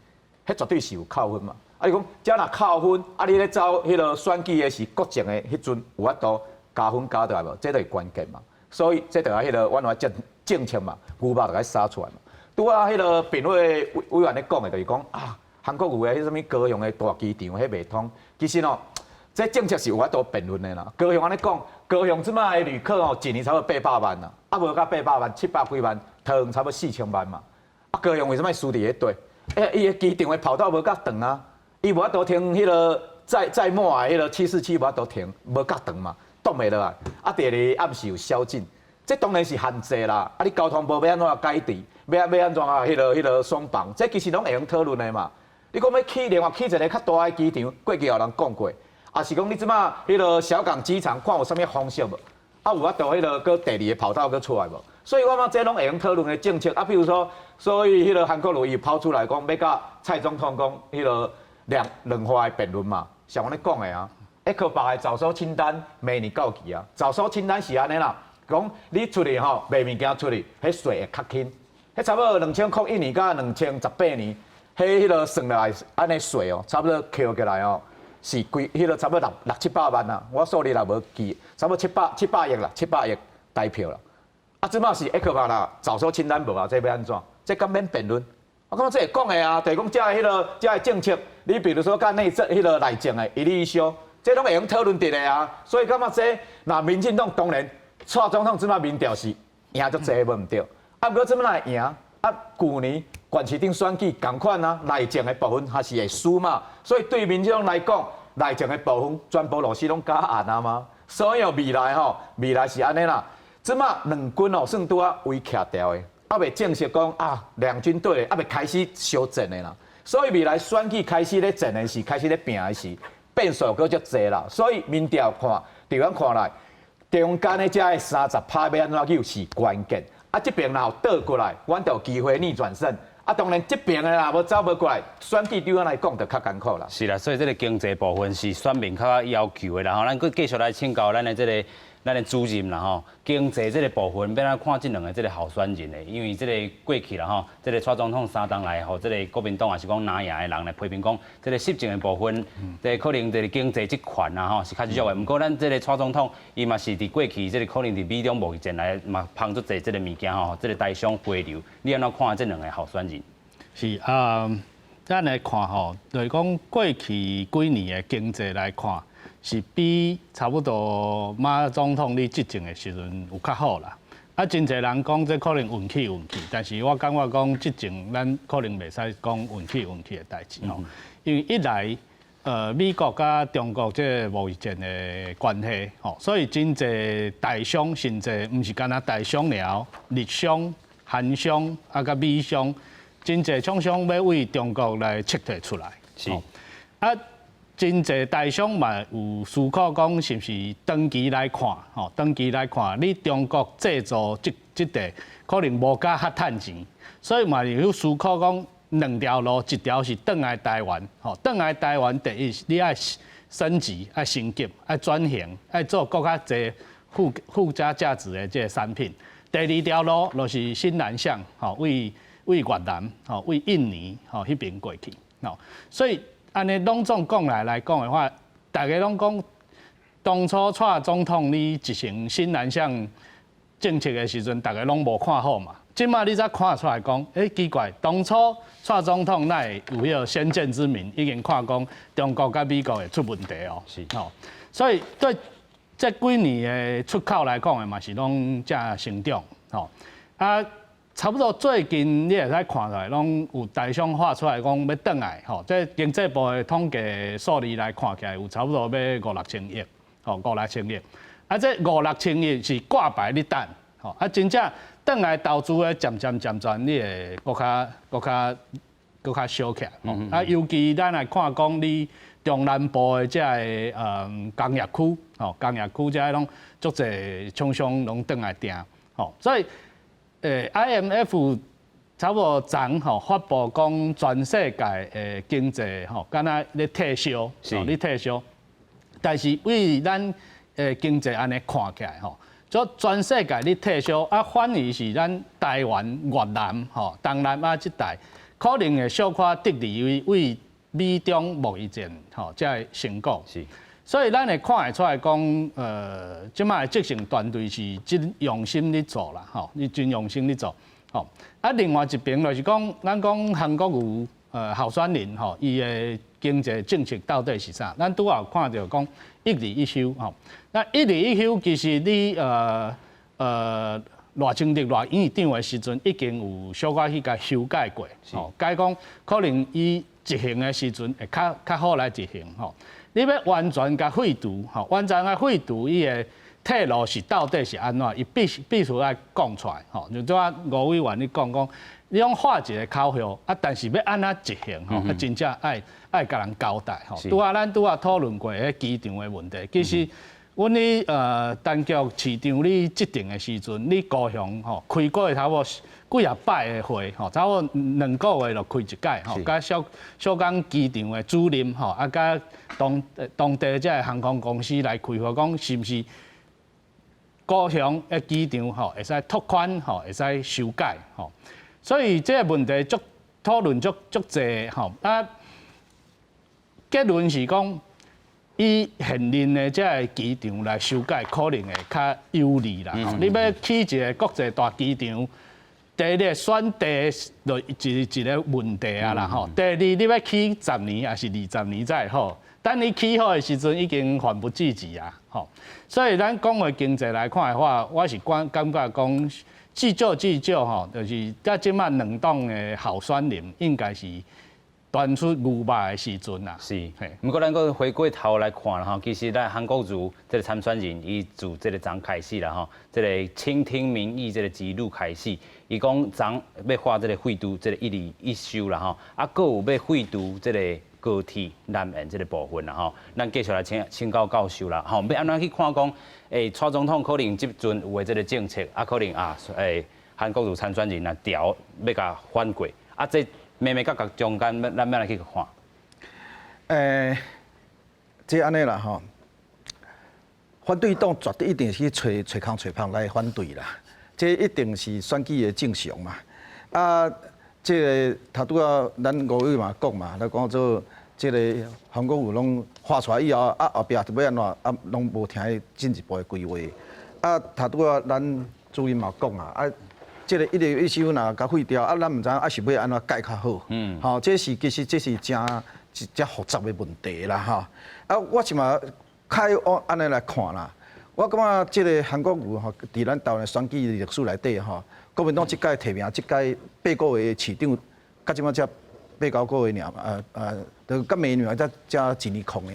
彼絕對是有扣分嘛。啊，你講這若扣分，啊，你咧走彼个選舉的是國政的彼陣有法度加分加倒來無？這就是關鍵嘛。所以這就愛彼个阮話政策嘛，牛肉就愛殺出來嘛。拄仔彼个辯會委員咧講的，就是講啊，韓國瑜的彼啥物高雄的大機場，彼袂通。其實哦，這政策是有法度辯論的啦。高雄按呢講，高雄這馬的旅客哦，一年差不多800萬啦，啊無到八百萬，700幾萬，桃園差不多4000萬嘛。啊，高雄為啥物輸佇彼塊？欸，伊的機場的跑道無夠長啊。伊無法度停彼个載滿的彼个747無法度停，無夠長嘛，擋袂落來。啊，第二暗時有宵禁，這當然是限制啦。啊，你交通部欲按怎改制，欲按怎啊？彼个鬆綁，這其實攏會用討論的嘛。你講欲起另外起一个較大的機場，過去有人講過，啊是講你這馬彼个小港機場看有啥物方式無？啊，有法度彼个閣第二个跑道閣出來無？所以我感覺這攏會用討論的政策。啊，比如說，所以彼个韓國瑜伊拋出來講，欲佮蔡總統講彼个兩兩岸的辯論嘛，像我咧講的啊，ECFA 的早收清單明年到期啊，早收清單是按呢啦，講你出去吼賣物件出去，彼稅會較輕，彼差不多2001年佮2018年，彼个算落來按呢稅哦，差不多扣起來哦，是幾彼个差不多六七百萬啊，我數字若無記，差不多七百億啦，七百億台票啦。啊，這馬是 ECFA 啦，早收清單無啊，這欲按怎？這敢免辯論？我感覺這會講的啊，就是講這个彼个這个政策，你比如說佮內政彼个內政的一例一休，這攏會用討論佇的啊。所以感覺這若民進黨當然蔡總統這馬民調是贏足濟無毋對，啊，毋過這馬會贏？啊，舊年縣市長選舉仝款啊，內政的部分還是會輸嘛。所以對民進黨來講，內政的部分全部老是攏加按啊嘛。所以未來吼，未來是按呢啦。這馬兩軍哦，算拄仔圍徛牢的。猶未正式講啊，兩軍對猶未開始相戰的啦。所以未來選舉開始咧戰的時，開始咧拚的時，變數閣足濟啦。所以民調看，佇阮看來，中間的這30趴欲按怎扭是關鍵。啊，這邊若有倒過來，阮就有機會逆轉勝。啊，當然這邊的若無走無過來，選舉對阮來講就較艱苦啦。是啦，所以這个經濟部分是選民較要求的啦。吼，咱閣繼續來請教咱的主任啦吼，經濟這个部分欲按怎看這兩个這个候選人的？因為這个過去啦吼，這个蔡總統三冬來，予這个國民黨也是講藍營的人來批評講，這个施政的部分，這個可能這个經濟這權啊吼是較弱的。毋過咱這個蔡總統，伊嘛是佇過去這个可能佇美中貿易戰來嘛芳足濟這個物件吼，這个台商回流，你按怎看這兩个候選人？是啊，咱來看吼，就是講過去幾年的經濟來看，是比差不多馬總統咧執政的時陣有較好啦。啊，真濟人講這可能運氣運氣，但是我感覺講執政咱可能袂使講運氣運氣的代誌吼。因為一來，美國佮中國這個貿易戰的關係，吼，所以真濟台商甚至毋是干焦台商爾，日商、韓商啊佮美商，真濟廠商欲對中國來撤退出來。啊，真濟台商嘛有思考講，是毋是長期來看，吼，長期來看，你中國製造這塊可能無佮較趁錢，所以嘛有思考講兩條路，一條是轉來台灣，吼，轉來台灣第一你愛升級、愛升級、愛轉型、愛做閣較濟附加價值的這个產品。第二條路就是新南向，吼，對越南、吼，對印尼、吼，彼邊過去，吼，所以按呢攏總講來講的話，大家攏講當初蔡總統你執行新南向政策的時陣，大家攏無看好嘛。這馬你才看出來講，欸，奇怪，當初蔡總統哪會有彼个先見之明，已經看講中國佮美國會出問題哦。吼，所以對這幾年的出口來講的嘛是攏正成長，吼啊。差不多最近你會使看出來，攏有台商發出來講欲轉來，吼，這經濟部的統計數字來看起來，有差不多欲五六千億，吼，五六千億。啊，這五六千億是掛牌咧等，吼，啊，真正轉來投資的漸漸漸漸，你會閣較閣較閣較燒起來。啊，尤其咱來看講你中南部的這个工業區，吼，工業區這攏足濟廠商攏轉來訂，吼，所以IMF 差不多昨吼發布講全世界的經濟吼，敢若咧退燒，咧退燒，但是對咱的經濟按呢看起來吼，就全世界咧退燒，啊，反而是咱台灣、越南、吼東南亞這帶，可能會小可得利於為美中貿易戰吼這个成果。所以咱會看會出來講，這擺的執行團隊是真用心咧做啦，吼，伊真用心咧做，吼。啊，另外一邊就是講，咱講韓國瑜候選人吼，伊的經濟政策到底是啥？咱拄仔有看著講一例一休吼。那一例一休其實你賴清德賴院長的時陣已經有小可去共修改過，吼，改講可能伊執行的時陣會較好來執行吼。你欲完全共廢除，吼，完全共廢除伊的退路是到底是按怎？伊必須愛講出來，吼。就拄仔吳委員你講講，你講喊一個口號，啊，但是欲按怎執行，吼，啊，真正愛共人交代，吼。拄仔咱拄仔討論過彼機場的問題，其實阮咧陳菊市長咧執政的時陣，咧高雄吼開過差不多幾仔擺的會，吼，差不多2個月就開一擺，吼，佮小小港機場的主任，吼，啊，佮當地這个航空公司來開會，講是毋是高雄的機場吼會使拓寬，吼，會使修改，吼，所以這個問題足討論足足濟，吼，啊，結論是講，以現任的這个機場來修改，可能會較有利啦。你欲起一个國際大機場，第一個選地就一個問題啊啦吼。第二，你欲起十年抑是20年才會好，等你起好的時陣，已經緩不濟急啊吼。所以咱講話經濟來看的話，我是感覺講至少至少吼，就是在這擺兩黨的候選人應該是端出牛肉的時陣啊。是，毋過咱閣回過頭來看啦吼，其實咱韓國瑜這个參選人，伊自這个昨開始啦吼，這个傾聽民意這个之旅開始，伊講昨欲喊這个廢除這个一例一休啦吼，啊，閣有欲廢除這个高鐵南延這个部分啦吼，咱繼續來請教教授啦吼，欲按怎去看講，蔡總統可能這陣有的這个政策，啊，可能啊，韓國瑜參選人啊調欲共反過，啊，這眉眉角角中間，咱欲來去看。這按呢啦吼，反對黨絕對一定是去揣揣空揣縫來反對啦，這一定是選舉的正常嘛。啊，這个頭拄仔咱吳委嘛講嘛，來講做這个韓國瑜攏喊出來以後，啊後壁就欲按怎，啊攏無聽伊進一步的規劃。啊，頭拄仔咱主任嘛講啊，啊。這个一例一休若共廢掉，啊，咱毋知影啊是欲按怎改較好。吼，這是其實這是誠誠複雜的問題啦，吼。啊，我是嘛較愛按呢來看啦。我感覺這个韓國瑜吼，佇咱台灣的選舉歷史內底吼，國民黨這屆提名，這屆八個月的市長，到這擺才八九個月爾，就佮明年才才一年空的，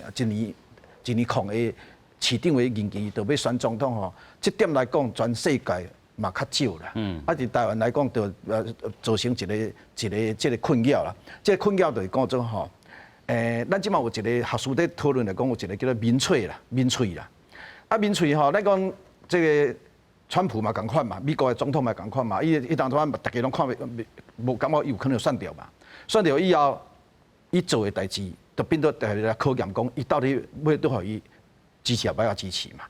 一年空的市長的任期，就欲選總統吼。這點來講，全世界嘛較少啦，啊，佇台灣來講，就造成一個這个困擾啦。這个困擾就是講做吼，咱這擺有一個學術咧討論來講，有一個叫做民粹啦，民粹啦。啊，民粹吼，咱講這个川普嘛仝款嘛，美國的總統嘛仝款嘛，伊當初逐家攏看袂，無感覺伊有可能選著嘛，選著以後，伊做的代誌，就變做逐家來考驗講，伊到底欲拄予伊支持抑欲支持嘛。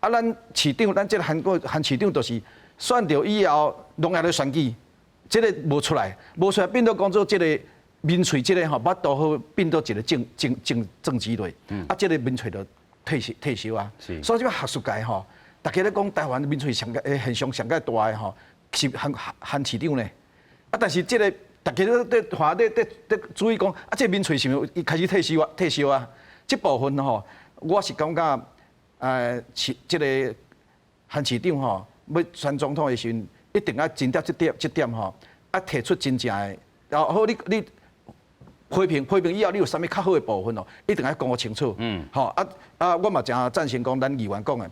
啊，咱市長，咱這个韓國韓市長就是選著以後，攏猶咧選舉，這个無出來，無出來變做講做這个民粹，這个吼，無法度好變做一个政治類，啊，這个民粹就退休啊。所以這个學術界吼，逐家咧講台灣民粹上蓋現象上蓋大的吼，是韓韓市長呢。啊，但是這个逐家咧咧看咧咧咧注意講，啊，這个民粹是毋是伊開始退休啊？退休啊？這部分吼，我是感覺，市這个韓市長吼，欲選總統的時陣，一定愛針對這點吼，啊提出真正的，然後好你批評批評以後，你有啥物較好的部分哦，一定愛講予清楚。吼啊啊！我嘛誠贊成講咱議員講的，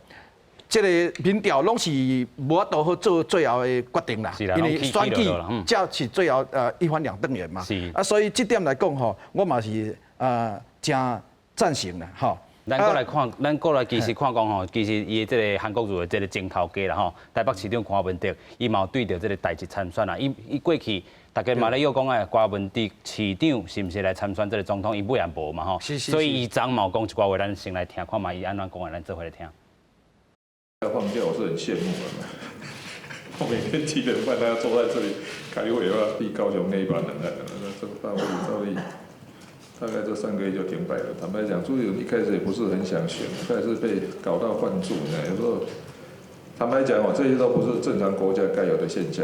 這個民調攏是無法度好做最後的決定啦，因為選舉才是最後一翻兩瞪眼嘛。啊，所以這點來講吼，我嘛是誠贊成啦，吼。咱過來看，咱過來其實看講吼，其實伊的這个韓國瑜的這个前頭家啦吼，台北市長柯文哲，伊嘛有對著這个代職參選啦。伊伊過去大家嘛咧約講啊，柯文哲市長是毋是來參選這个總統？伊尾也無嘛吼。所以伊昨嘛有講一寡話，咱先來聽看覓伊按怎講的，咱做伙來聽。放假我是很羨慕的，我每天7點半他要坐在這裡開會，要比高雄那一班人來，那這個大會照例大概這3個月就停擺了。坦白講，朱立倫一開始也不是很想選，但是被搞到換柱，有時候坦白講哦，這些都不是正常國家該有的現象。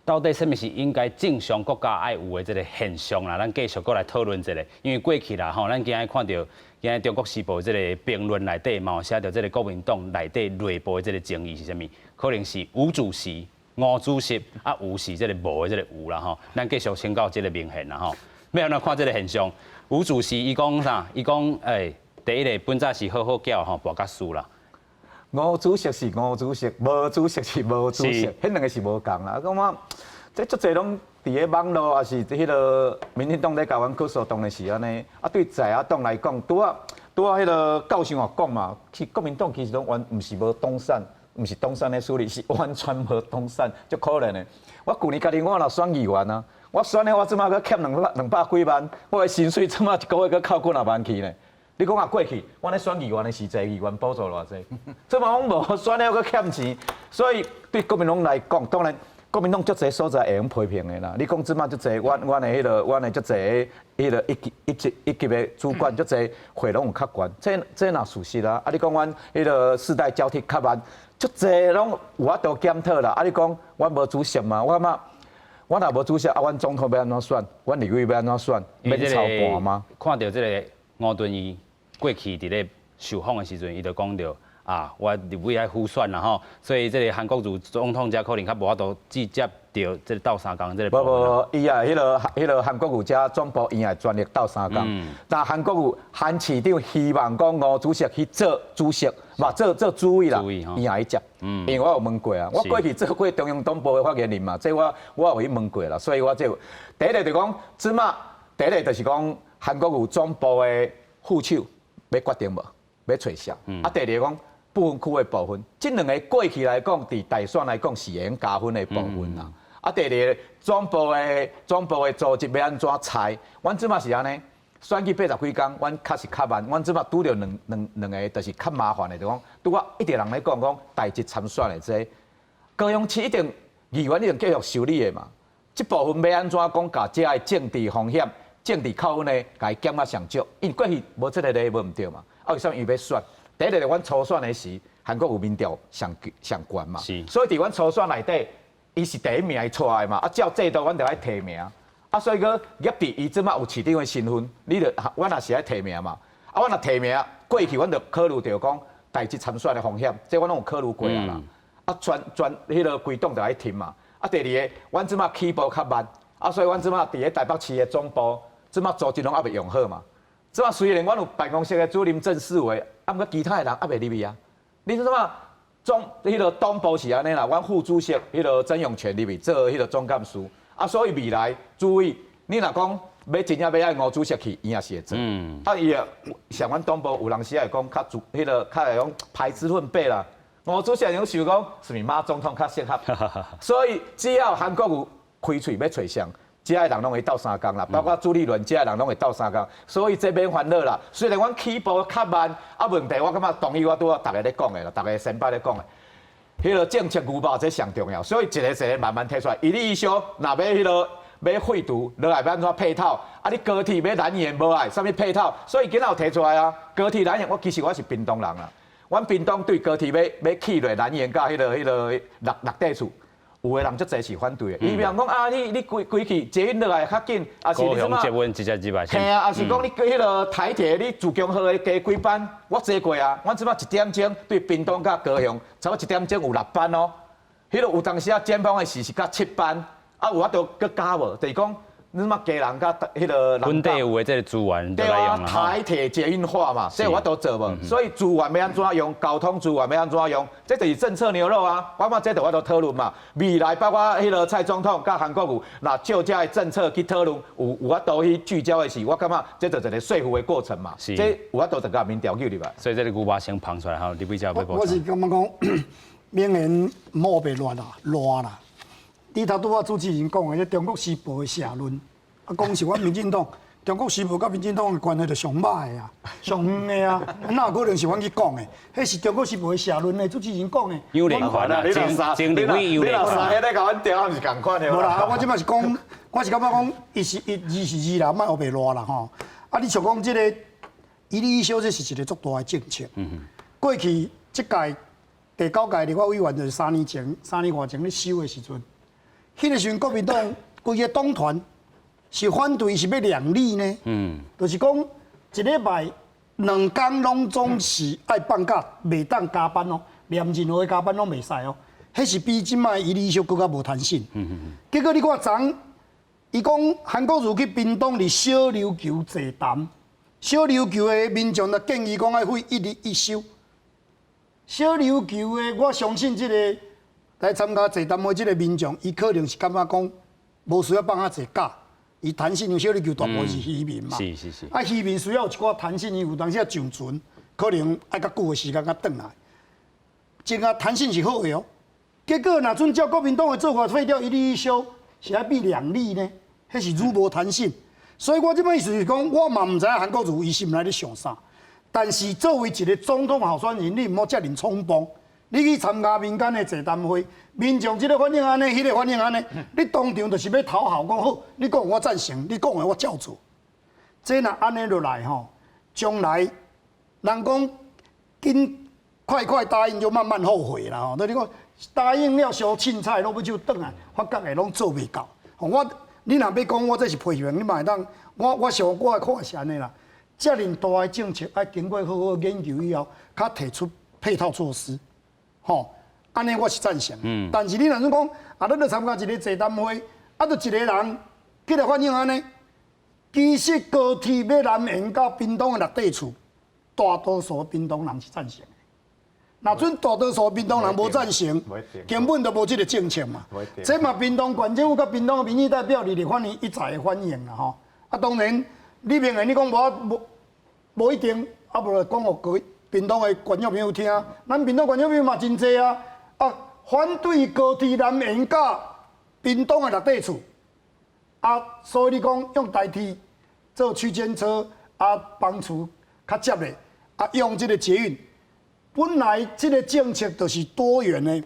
到底啥物是應該正常國家愛有的這个現象啦？咱繼續閣來討論一下。因為過去啦吼，咱今日看著今日中國時報這个評論內底嘛有寫著這个國民黨內底內部的這个爭議是啥物？可能是吳主席、吳主席啊，吳是這个無的這个吳啦吼。咱繼續請教這个明賢啦吼。欲按怎看這个現象？吳主席伊講啥？伊講第一个本早是好好叫吼，跋甲輸啦。吳主席是吳主席，無主席是無主席，彼兩个是無仝啦。感覺這足濟攏佇咧網路，抑是彼个民進黨咧共阮告訴，當然是按呢。啊，對在野黨來講，拄仔拄仔彼个教授也講嘛，其實國民黨其實攏完毋是無黨產，毋是黨產咧處理，是完全無黨產，足可憐的。我舊年家己我若選議員啊，我選的我這馬閣欠兩兩百幾萬，我的薪水這馬一个月閣扣幾若萬去呢。你講啊過去，阮咧選議員的時陣，議員補助偌濟，這馬攏無選了閣欠錢，所以對國民黨來講，當然國民黨足濟所在會用批評的啦。你講這馬足濟，阮阮的彼个，阮的足濟彼个一級一級一級的主管足濟會攏有較懸，這這若事實啦。啊，你講阮彼个世代交替較慢，足濟攏有法度檢討啦。啊，你講阮無主席嘛？我感覺阮若無主席，啊，阮總統欲按怎選？阮立委欲按怎選？欲操盤嗎？看著這个吳敦義過去佇咧受訪的時陣，伊就講著啊，我立委愛輔選啦吼，所以這个韓國瑜總統才可能較無法度直接著這个鬥相共這个。無無，伊啊，彼个彼个韓國瑜遮總部伊會全力鬥相共。但韓國瑜韓市長希望講吳主席去做主席，嘛做做主委啦，伊也會接。因為我有問過啊，我過去做過中央黨部的發言人嘛，這我我有去問過啦，所以我這第一个就講，這馬第一个就是講韓國瑜總部的副手欲決定無，欲揣誰？啊，第二个講不分區的部分，這兩个過去來講，佇大選來講是會用加分的部分啦。啊，第二个總部的總部的組織欲按怎裁？阮這馬是按呢，選舉80幾工，阮確實較慢。阮這馬拄著兩兩兩个，就是較麻煩的，就講拄仔一直人咧講講代職參選的這個，高雄市一定議員一定繼續受理的嘛。這部分欲按怎講，共這个政治風險、政治扣分的，共伊減啊上少，因為過去無這个例無毋對嘛。啊，為啥物伊欲選？第一个，阮初選的時，韓國瑜民調上上懸嘛，所以佇阮初選內底，伊是第一名伊出來嘛。啊，照制度，阮著愛提名。啊，所以講入佇伊這馬有市長的身份，你著阮也是愛提名嘛。啊，阮若提名過去，阮著考慮著講代職參選的風險，這阮攏有考慮過啊啦。啊，全全彼个規黨著愛提嘛。啊，第二个，阮這馬起步較慢，啊，所以阮這馬佇咧台北市的總部，這馬組織攏猶未用好嘛。這馬雖然阮有辦公室的主任鄭世偉，啊，毋過其他的人猶未入去啊。你這馬總彼个黨部是按呢啦，阮副主席彼个曾永權入去做彼个總幹事，啊，所以未來注意，你若講欲真正欲愛吳主席去，伊也是會做。啊，伊也像阮黨部有人時會講較主，彼个較會講排資分輩啦。吳主席攏想講，是毋是馬總統較適合？所以只要韓國瑜開喙欲揣誰，遮的人攏會鬥相共啦，包括朱立倫，遮的人攏會鬥相共，所以這免煩惱啦。雖然阮起步較慢，啊問題我感覺同意我拄仔逐个咧講的啦，逐个先輩咧講的，彼个政策牛肉這上重要，所以一个一个慢慢提出來。伊你意思若欲彼个欲廢除，落來欲按怎配套？啊，你高鐵欲南延無愛，啥物配套？所以今仔有提出來啊，高鐵南延，我其實我是屏東人啦，阮屏東對高鐵欲欲去落南延佮彼个彼个六六塊厝。有的人足濟是反對的，伊比方講啊，你你規規去捷運落來較緊，抑是你什麼？捷運直接入來。嘿啊，抑是講你彼个台鐵，你自強號的加幾班，我坐過啊。阮這擺一點鐘對屏東佮高雄，差不多一點鐘有六班哦。彼个有當時啊，尖峰的時是到七班，啊有法度閣加無？就是講你嘛基隆佮彼个本地有的這个資源對啊，台鐵捷運化嘛，這有法度做無？所以資源欲按怎用，交通資源欲按怎用，這就是政策牛肉啊！我感覺這就有法度討論嘛。未來包括彼个蔡總統佮韓國瑜，若就這个政策去討論，有法度去聚焦的時，我感覺這就是一個說服的過程嘛。這有法度就共民調入來。所以這个牛肉先捧出來吼，你比較欲我是感覺講，明年毋好白亂啦，亂啦。你頭拄仔主持人講的，這中國時報的社論，啊，講是阮民進黨，中國時報佮民進黨的關係就上歹的啊，上遠的啊，哪有可能是阮去講的？彼是中國時報的社論的主持人講的。有連環啊，前立委有連環。你若三彼咧共阮調，毋是仝款的。無啦，我這擺是講，我是感覺講，一是一，二是二啦，莫烏白賴啦吼。啊，你像講這个一例一休，這是一个足大的政策。過去這屆第九屆立法委員就是3年前、3年外前咧修的時陣。彼个時陣，國民黨規个黨團是反對，是欲兩例呢？就是講一禮拜兩工攏總是愛放假，袂當加班哦，連任何加班攏袂使哦。彼是比這擺一例一休閣較無彈性。結果你看昨，伊講韓國瑜去屏東佇小琉球座談，小琉球的民眾就建議講愛廢一例一休。小琉球的，我相信這个來參加座談會這个民眾，伊可能是感覺講無需要放遐濟假，伊彈性，因為小琉球大部分是漁民嘛。啊，漁民需要有一寡彈性，伊有當時啊上船，可能愛較久的時間才轉來。這個彈性是好的哦。結果若準照國民黨的做法廢掉一例一休，是愛變兩例呢？彼是愈無彈性。所以我這擺意思是講，我嘛毋知影韓國瑜伊心內咧想啥，但是作為一個總統候選人，你毋好遮爾衝動。你去參加民間的座談會，民眾這个反應按呢，彼个反應按呢，你當場就是欲討好，講好，你講我贊成，你講的我照做。這若按呢落來吼，將來人講緊快快答應就慢慢後悔啦吼。你講答應了傷凊彩，落尾就轉來，發覺會攏做袂到。我你若欲講我這是批評，你嘛會當，我想我的看法是按呢啦。遮爾大的政策愛經過好好研究以後，較提出配套措施。吼，按呢我是贊成。但是你若講啊，咱著參加一个座談會，啊，就一个人起來反應按呢，其實高鐵欲南延到屏東的六塊厝，大多數屏東人是贊成的。若準大多數屏東人無贊成，根本就無這个政策嘛。這嘛屏東縣政府佮屏東的民意代表佇立法院一再的反映啦吼。啊，當然你明言你講無無無一定，啊無就講予各位屏東的觀眾朋友聽，咱屏東觀眾朋友嘛真濟啊！啊，反對高鐵南延到屏東的六塊厝，啊，所以你講用台鐵做區間車，啊，幫助較捷的，啊，用這个捷運，本來這个政策就是多元的。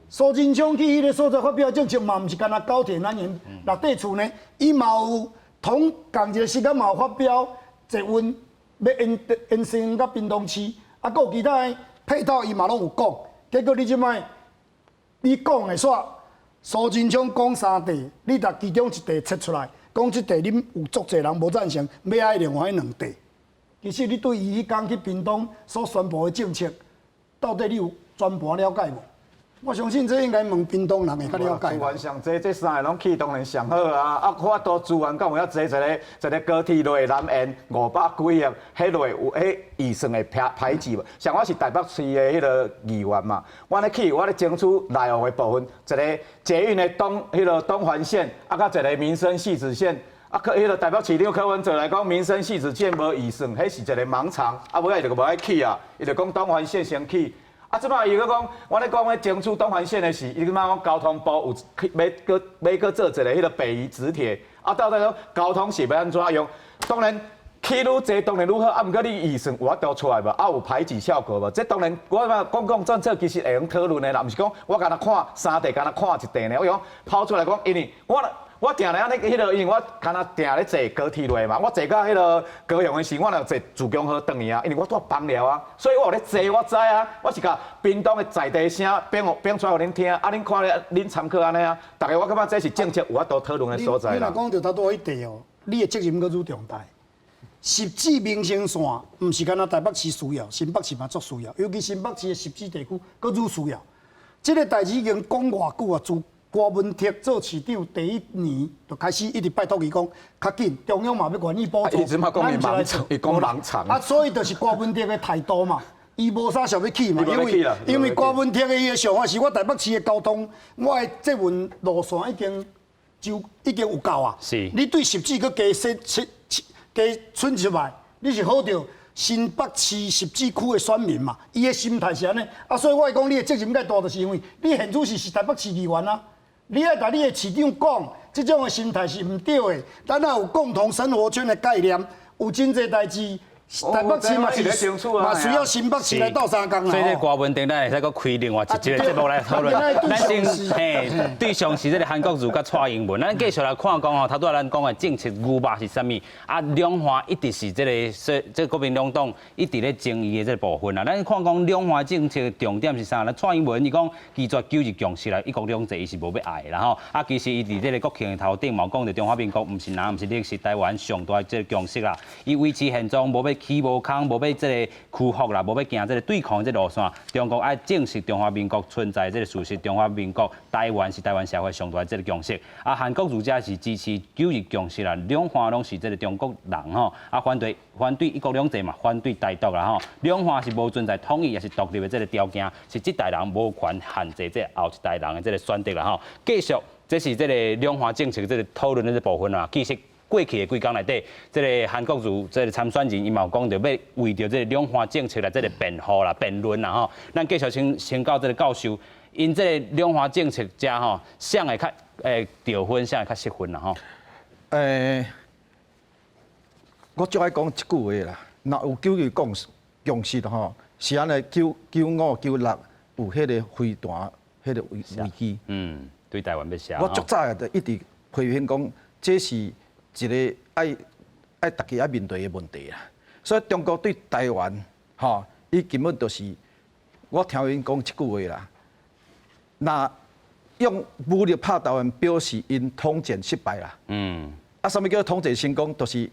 蘇貞昌去彼个所在發表政策嘛，毋是干焦高鐵南延六塊厝呢，伊嘛有同仝一个時間嘛有發表捷運欲延延伸到屏東市。啊，閣有其他的配套，伊嘛攏有講。結果你這擺，你講的煞蘇貞昌講三塊，你共其中一塊切出來，講這塊恁有足濟人無贊成，欲愛另外彼兩塊。其實你對伊彼工去屏東所宣布的政策，到底你有全盤了解無？我相信這應該問屏東人會較了解。資源上濟，這三个攏去當然上好啊！啊，法度資源敢有遐濟？一个一个高鐵落南延五百幾億，彼落有彼預算的排排擠無？像我是台北市的彼个議員嘛，我咧去，我咧爭取內湖的部分，一个捷運的東彼个東環線，啊，佮一个民生汐止線。啊，柯彼个台北市長柯文哲來講，民生汐止線無預算，彼是一个盲腸，啊，尾仔伊就無愛去啊，伊就講東環線先去。啊，這擺伊閣講，我咧講咧爭取東環線的時，伊這擺講交通部有去欲閣欲閣做一个彼个北宜直鐵，啊，到底講交通是欲按怎用？當然起愈濟當然愈好，啊，毋過你預算有法度出來無？啊，有排擠效果無？這當然，我感覺公共政策其實會用討論的啦，毋是講我干焦看三塊，干焦看一塊呢。我講拋出來講，因為我定定按呢彼个，因為我敢若定咧坐高鐵落嘛，我坐到彼个高雄的時，我若坐自強號轉去啊，因為我住枋寮啊，所以我有咧坐，我知啊，我是共屏東的在地聲變變出來予恁聽，啊，恁看咧，恁參考按呢啊，逐家我感覺這是政策有法度討論的所在啦。你若講著頭拄仔彼塊哦，你的責任閣愈重大。汐止民生線毋是干焦台北市需要，新北市嘛足需要，尤其新北市的汐止地區閣愈需要。這个代誌已經講偌久啊，自郭文哲做市長第一年就開始一直拜託伊講，較緊，中央嘛欲願意補助。伊這馬講伊盲腸，伊講盲腸。啊，所以就是郭文哲的態度嘛，伊無啥想欲去嘛，因為郭文哲的伊的想法是我台北市的交通，我的捷運路線已經就已經有夠啊。你對汐止閣加設設加伸出來，你是好著新北市汐止區的選民嘛？伊的心態是按呢，啊，所以我會講你的責任較大，就是因為你現主是台北市議員啊。你愛共你的市長講，這種的心態是毋對的。咱也有共同生活圈的概念，有真濟代誌。台北市嘛是嘛需要新北市來鬥相共啦。所以這郭文哲，咱會使閣開另外一集的節目來討論。咱先嘿，對象是這个韓國瑜佮蔡英文。咱繼續來看講吼，頭拄仔咱講的政策牛肉是啥物？啊，兩岸一直是這个說，這國民兩黨一直咧爭議的這个部分啦。咱看講兩岸政策重點是啥？咱蔡英文伊講拒絕九二共識啦，一國兩制伊是無欲愛的啦吼。啊，其實伊佇這个國慶的頭頂嘛講著中華民國毋是若毋是歷史台灣上大的這个共識啦。伊維持現狀，無欲起無空，無欲這个屈服啦，無欲行這个對抗這个路線。中國愛正視中華民國存在這个事實，中華民國台灣是台灣社會上大的這个共識。啊，韓國瑜則是支持九二共識啦，兩岸攏是這个中國人吼，啊，反對一國兩制嘛，反對台獨啦吼。兩岸是無存在統一抑是獨立的這个條件，是這代人無權限制這後一代人的這个選擇啦吼。繼續，這是這个兩岸政策這个討論的這部分啦。其實過去的幾工內底，這个韓國瑜這个參選人伊嘛有講著欲為著這个兩岸政策來這个辯護啦、辯論啦吼。咱繼續先到這个教授，𪜶這个兩岸政策遮吼，啥會較得分，啥會較失分啦吼？我最愛講一句話啦，若有九二共識吼，是按呢九九五九六有彼个飛彈，彼个危機。嗯，對台灣欲射。我足早就一直批評講，這是一个愛大家愛面對的問題啦。所以中國對台灣，吼，伊根本就是我聽𪜶講這句話啦。若用武力拍台灣，表示𪜶統戰失敗啦。啊，啥物叫統戰成功？就是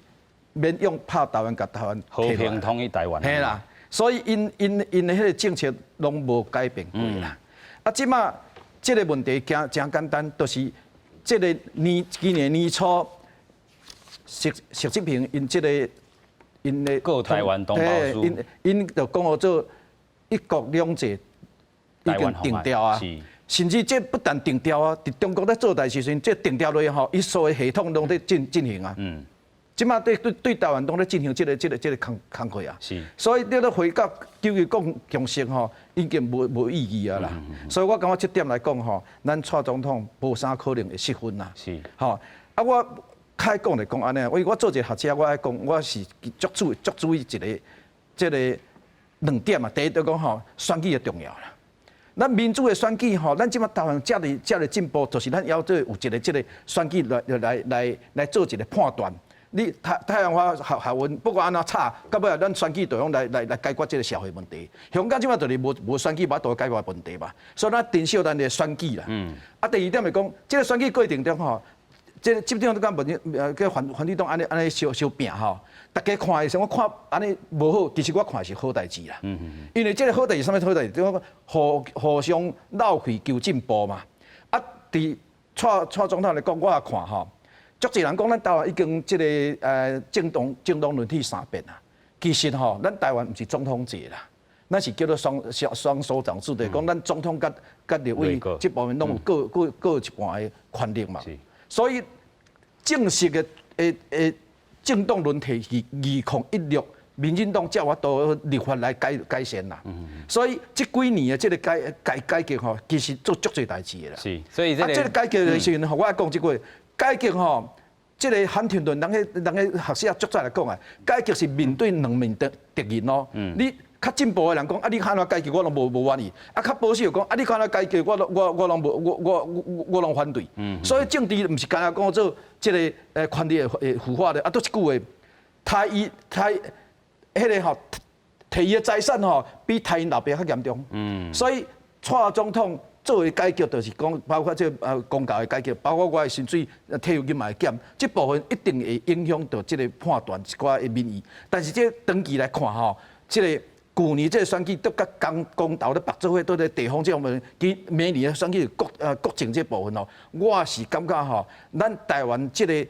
免用拍台灣，共台灣和平統一台灣。嘿啦，所以𪜶的彼个政策攏無改變過啦。啊，這馬這个問題誠誠簡單，就是這个年今年年初，習近平𪜶這个𪜶的告台灣同胞書，𪜶就講號做一國兩制已經定調啊。甚至這不但定調啊，佇中國咧做代時陣，這定調落吼，伊所有系統攏咧進行啊。這馬對台灣攏咧進行這个工課啊。所以你咧回到九二共識吼，已經無意義啊啦。所以我感覺這點來講吼，咱蔡總統無啥可能會失分啦。吼，啊我開講來講按呢，我做一个學者，我愛講，我是足注意一个這个兩點啊。第一就講吼，選舉的重要啦。咱民主的選舉吼，咱這馬台灣遮爾遮爾進步，就是咱要做有一个這个選舉來做一个判斷。你太陽花學運，不管按怎吵，到尾咱選舉就用來解決這个社會問題。香港這馬就是無選舉，無法度解決問題嘛。所以咱珍惜咱的選舉啦。啊，第二點是講，這个選舉過程中吼，這個執政黨佮民佮反對黨按呢按呢相相拚吼，大家看的時候，我看按呢無好，其實我看是好代誌啦。因為這个好代誌，啥物好代誌？就講互相鬥氣求進步嘛。啊，佇蔡總統來講，我也看吼，足濟人講咱台灣已經這个政黨輪替三遍啊。其實吼，咱台灣毋是總統制啦，咱是叫做雙首長制的，講咱總統佮立委這部分攏有各一半的權力嘛。所以正式的政黨輪替是2016，民進黨才有法度立法來改善啦。所以這幾年的這个改革吼，其實做足濟代誌的啦。是，所以這個，啊，這个改革的時陣吼，我愛講這句，改革吼，這个漢廷頓人彼學者足早來講啊，改革是面對兩面的敵人咯。你較進步的人講，啊，你按怎改革，我攏無滿意；啊，較保守講，啊，你按怎改革，我攏我我攏無我我攏反對。所以政治毋是干焦講做這个權力的腐化的，啊，閣一句話，刣伊刣彼个吼，提伊的財產吼，比刣𪜶老爸較嚴重。所以蔡總統做的改革，就是講包括這个公教的改革，包括我的薪水退休金嘛會減，這部分一定會影響到這个判斷一寡的民意。但是這長期來看吼，這个舊年這个選舉都佮公公投咧縛做伙，都咧地方這方面，其明年的選舉國政這部分吼，我是感覺吼，咱台灣這个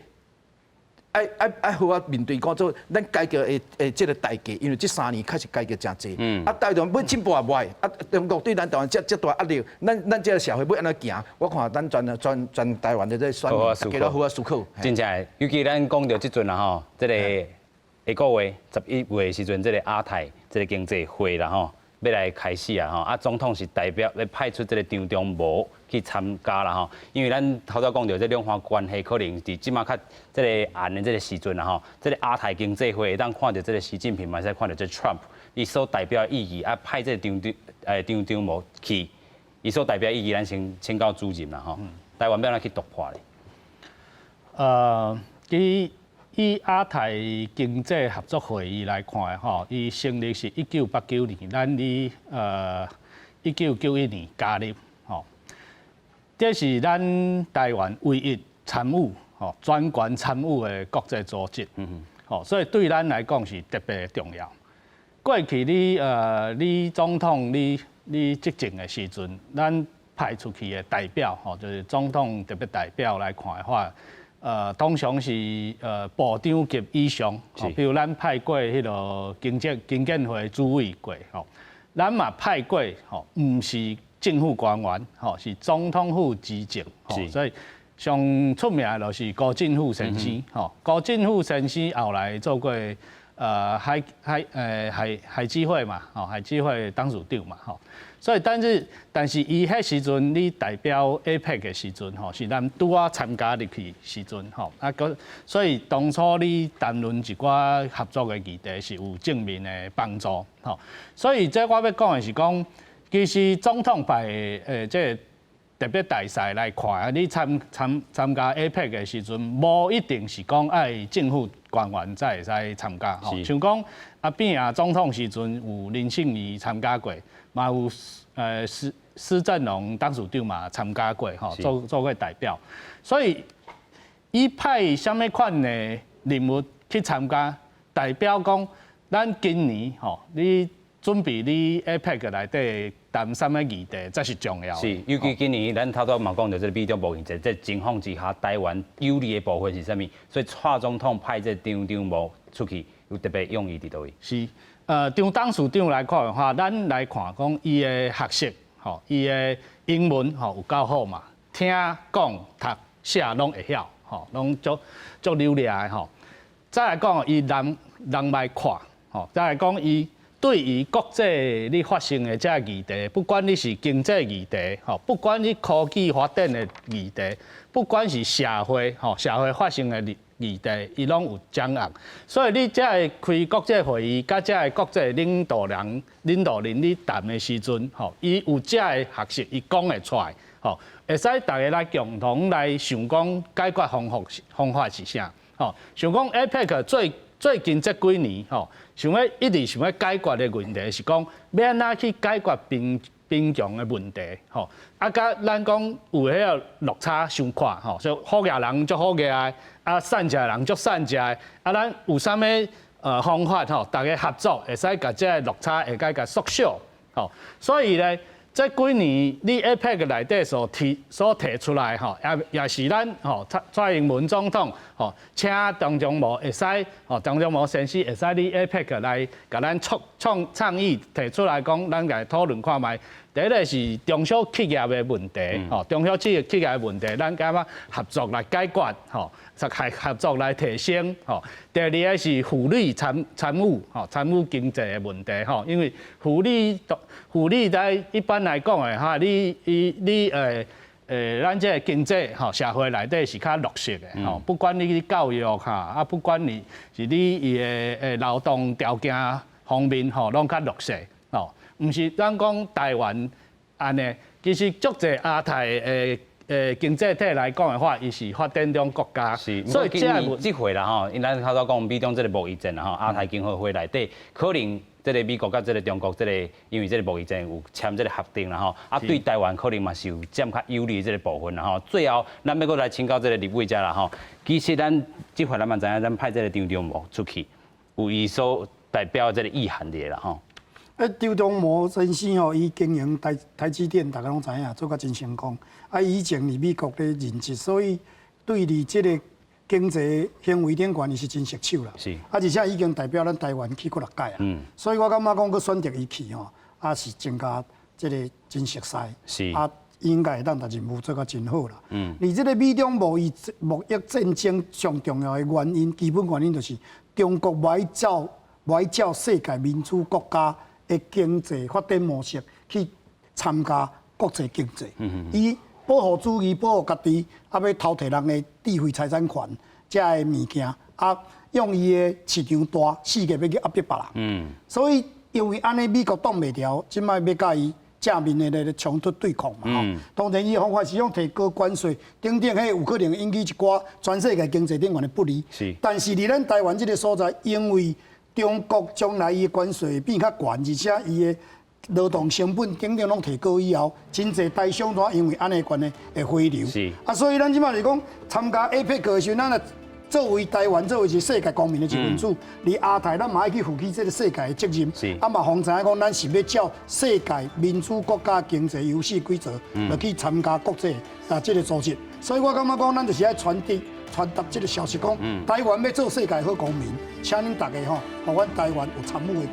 愛好好面對講做咱改革的這个代價，因為這3年確實改革誠濟。啊，台灣欲進步也袂，啊，中國對咱台灣遮遮大壓力，咱這个社會欲按怎行？我看咱全台灣的這個選民，大家攏好好思考。真正的，尤其咱講著這陣啦吼，這个下個月11月的時陣，這个亞太這个經濟會啦吼，欲來開始啊吼，啊，總統是代表欲派出這个張忠謀去參加啦吼，因為咱頭拄講著這兩岸關係可能佇這馬較這个暗的這个時陣啦吼，這个亞太經濟會會當看著這个習近平嘛，會使看著這 Trump，伊所代表的意義啊，派這个張忠謀去，伊所代表意義，咱先請教主任啦吼，台灣欲按怎去突破咧？以亞太經濟合作會議來看吼，伊成立是1989年，咱佇1991年加入吼，這是咱台灣唯一參與吼全權參與的國際組織，吼，所以對咱來講是特別重要。過去李總統你執政的時陣，咱派出去的代表吼，就是總統特別代表來看的話，通常是部長級以上，比如咱派過彼个經建會主委過，吼，咱嘛派過吼，毋是政府官員，吼，是總統府資政，所以上出名的就是辜振甫先生，吼，辜振甫先生後來做過海基會嘛，吼，海基會董事長嘛，吼。所以，但是，伊彼時陣你代表 APEC 的時陣，吼，是咱拄仔參加入去時陣，吼，啊，閣所以當初你談論一寡合作的議題是有正面的幫助，吼。所以這我欲講的是講，其實總統派這个特別大使來看，你參加 APEC 的時陣，無一定是講愛政府官員才會使參加，吼。像講阿扁啊總統時陣有林慶儀參加過。嘛有施振榮董事長嘛參加過吼，做過代表，所以伊派啥物款的人物去參加，代表講咱今年吼，你準備你 APEC 內底談啥物議題，才是重要。是，尤其今年咱頭拄嘛講著這个美中貿易戰，這情況之下，台灣有利的部分是啥物？所以蔡總統派這張忠謀出去，有特別用意佇佗位？是。張董事長來看的話，咱來看講伊的學識，吼，伊的英文吼有夠好嘛，聽講讀寫攏會曉，吼，攏足流利的吼。再來講，伊人脈闊，吼，再來講伊對於國際咧發生的這个議題，不管你是經濟議題，吼，不管你科技發展的議題，不管是社會，吼，社會發生的議題，伊攏有掌握，所以你這个開國際會議，佮這个國際領導人你談的時陣，吼，伊有這个學識，伊講會出來，吼，會使大家來共同來想講解決方法是啥，吼，像講 APEC 最近這幾年，吼，想欲一直想欲解決的問題是講，欲按怎去解決貧窮的問題，吼，啊，佮咱講有彼个落差傷闊，吼，所以好額人足好額的，啊，散食的人足散食的，啊，咱有啥物方法吼，大家合作會使共這个落差會使共縮小，吼，所以咧，這幾年你 APEC 內底所提出來吼，也是咱吼蔡英文總統吼請張忠謀會使吼張忠謀先生會使佇 APEC 來共咱倡議提出來講，咱來討論看覓。第一个是中小企業的問題，吼，中小企業的問題，咱感覺合作來解決，吼，合作來提升，吼。第二个是婦女參與，吼，參與經濟的問題，吼，因為婦女在一般來講的哈，你咱這个經濟吼社會內底是較弱勢的，吼，不管你教育哈，啊，不管你是你伊的勞動條件方面吼，攏較弱勢，吼。毋是咱講台灣按呢，其實足濟亞太的經濟體來講的話，伊是發展中國家，所以這這回啦吼，因咱頭拄講美中這个貿易戰啦吼，亞太經合會內底可能這个美國佮這个中國這个因為這个貿易戰有簽這个協定啦吼，啊對台灣可能嘛是有佔較有利的這个部分啦吼。最後，咱欲閣來請教這个立委遮啦吼，其實咱這回咱嘛知影，咱派這个張忠謀出去，有伊所代表這个意涵佇啦吼。張忠謀先生吼，伊經營台積電，大家攏知影，做甲真成功。啊，以前佇美國咧任職，所以對佇這個經濟行為頂懸，伊是真熟手啦。啊，而且已經代表咱台灣去過六屆啊。所以我感覺講，閣選擇伊去吼，啊是增加這個真熟似。啊，應該會當共任務做甲真好啦。而這個美中貿易戰爭上重要的原因，基本原因就是中國無愛照世界民主國家的經濟發展模式去參加國際經濟。伊保護主義，保護家己，啊，欲偷提人的智慧財產權，遮的物件，啊，用伊的市場大，世界欲去壓迫別人。所以因為按呢，美國擋袂牢，這擺欲佮伊正面的咧衝突對抗嘛。吼，當然伊方法是用提高關稅等等，彼有可能引起一寡全世界經濟頂懸的不利。但是佇咱台灣這個所在，因為中國將來伊的關稅變較懸，而且伊的勞動成本等等攏提高以後，真濟台商都因為按呢關係會回流。啊，所以咱這擺是講參加 APEC 的時陣，咱若作為台灣作為是世界公民的一份子，佇亞太咱嘛愛去負起這個世界的責任。啊嘛，予知影講咱是欲照世界民主國家經濟遊戲規則來去參加國際啊這個組織。所以我感覺講，咱就是愛傳遞傳達這個消息，講台灣欲做世界好公民，請恁大家吼，予阮台灣有參與的。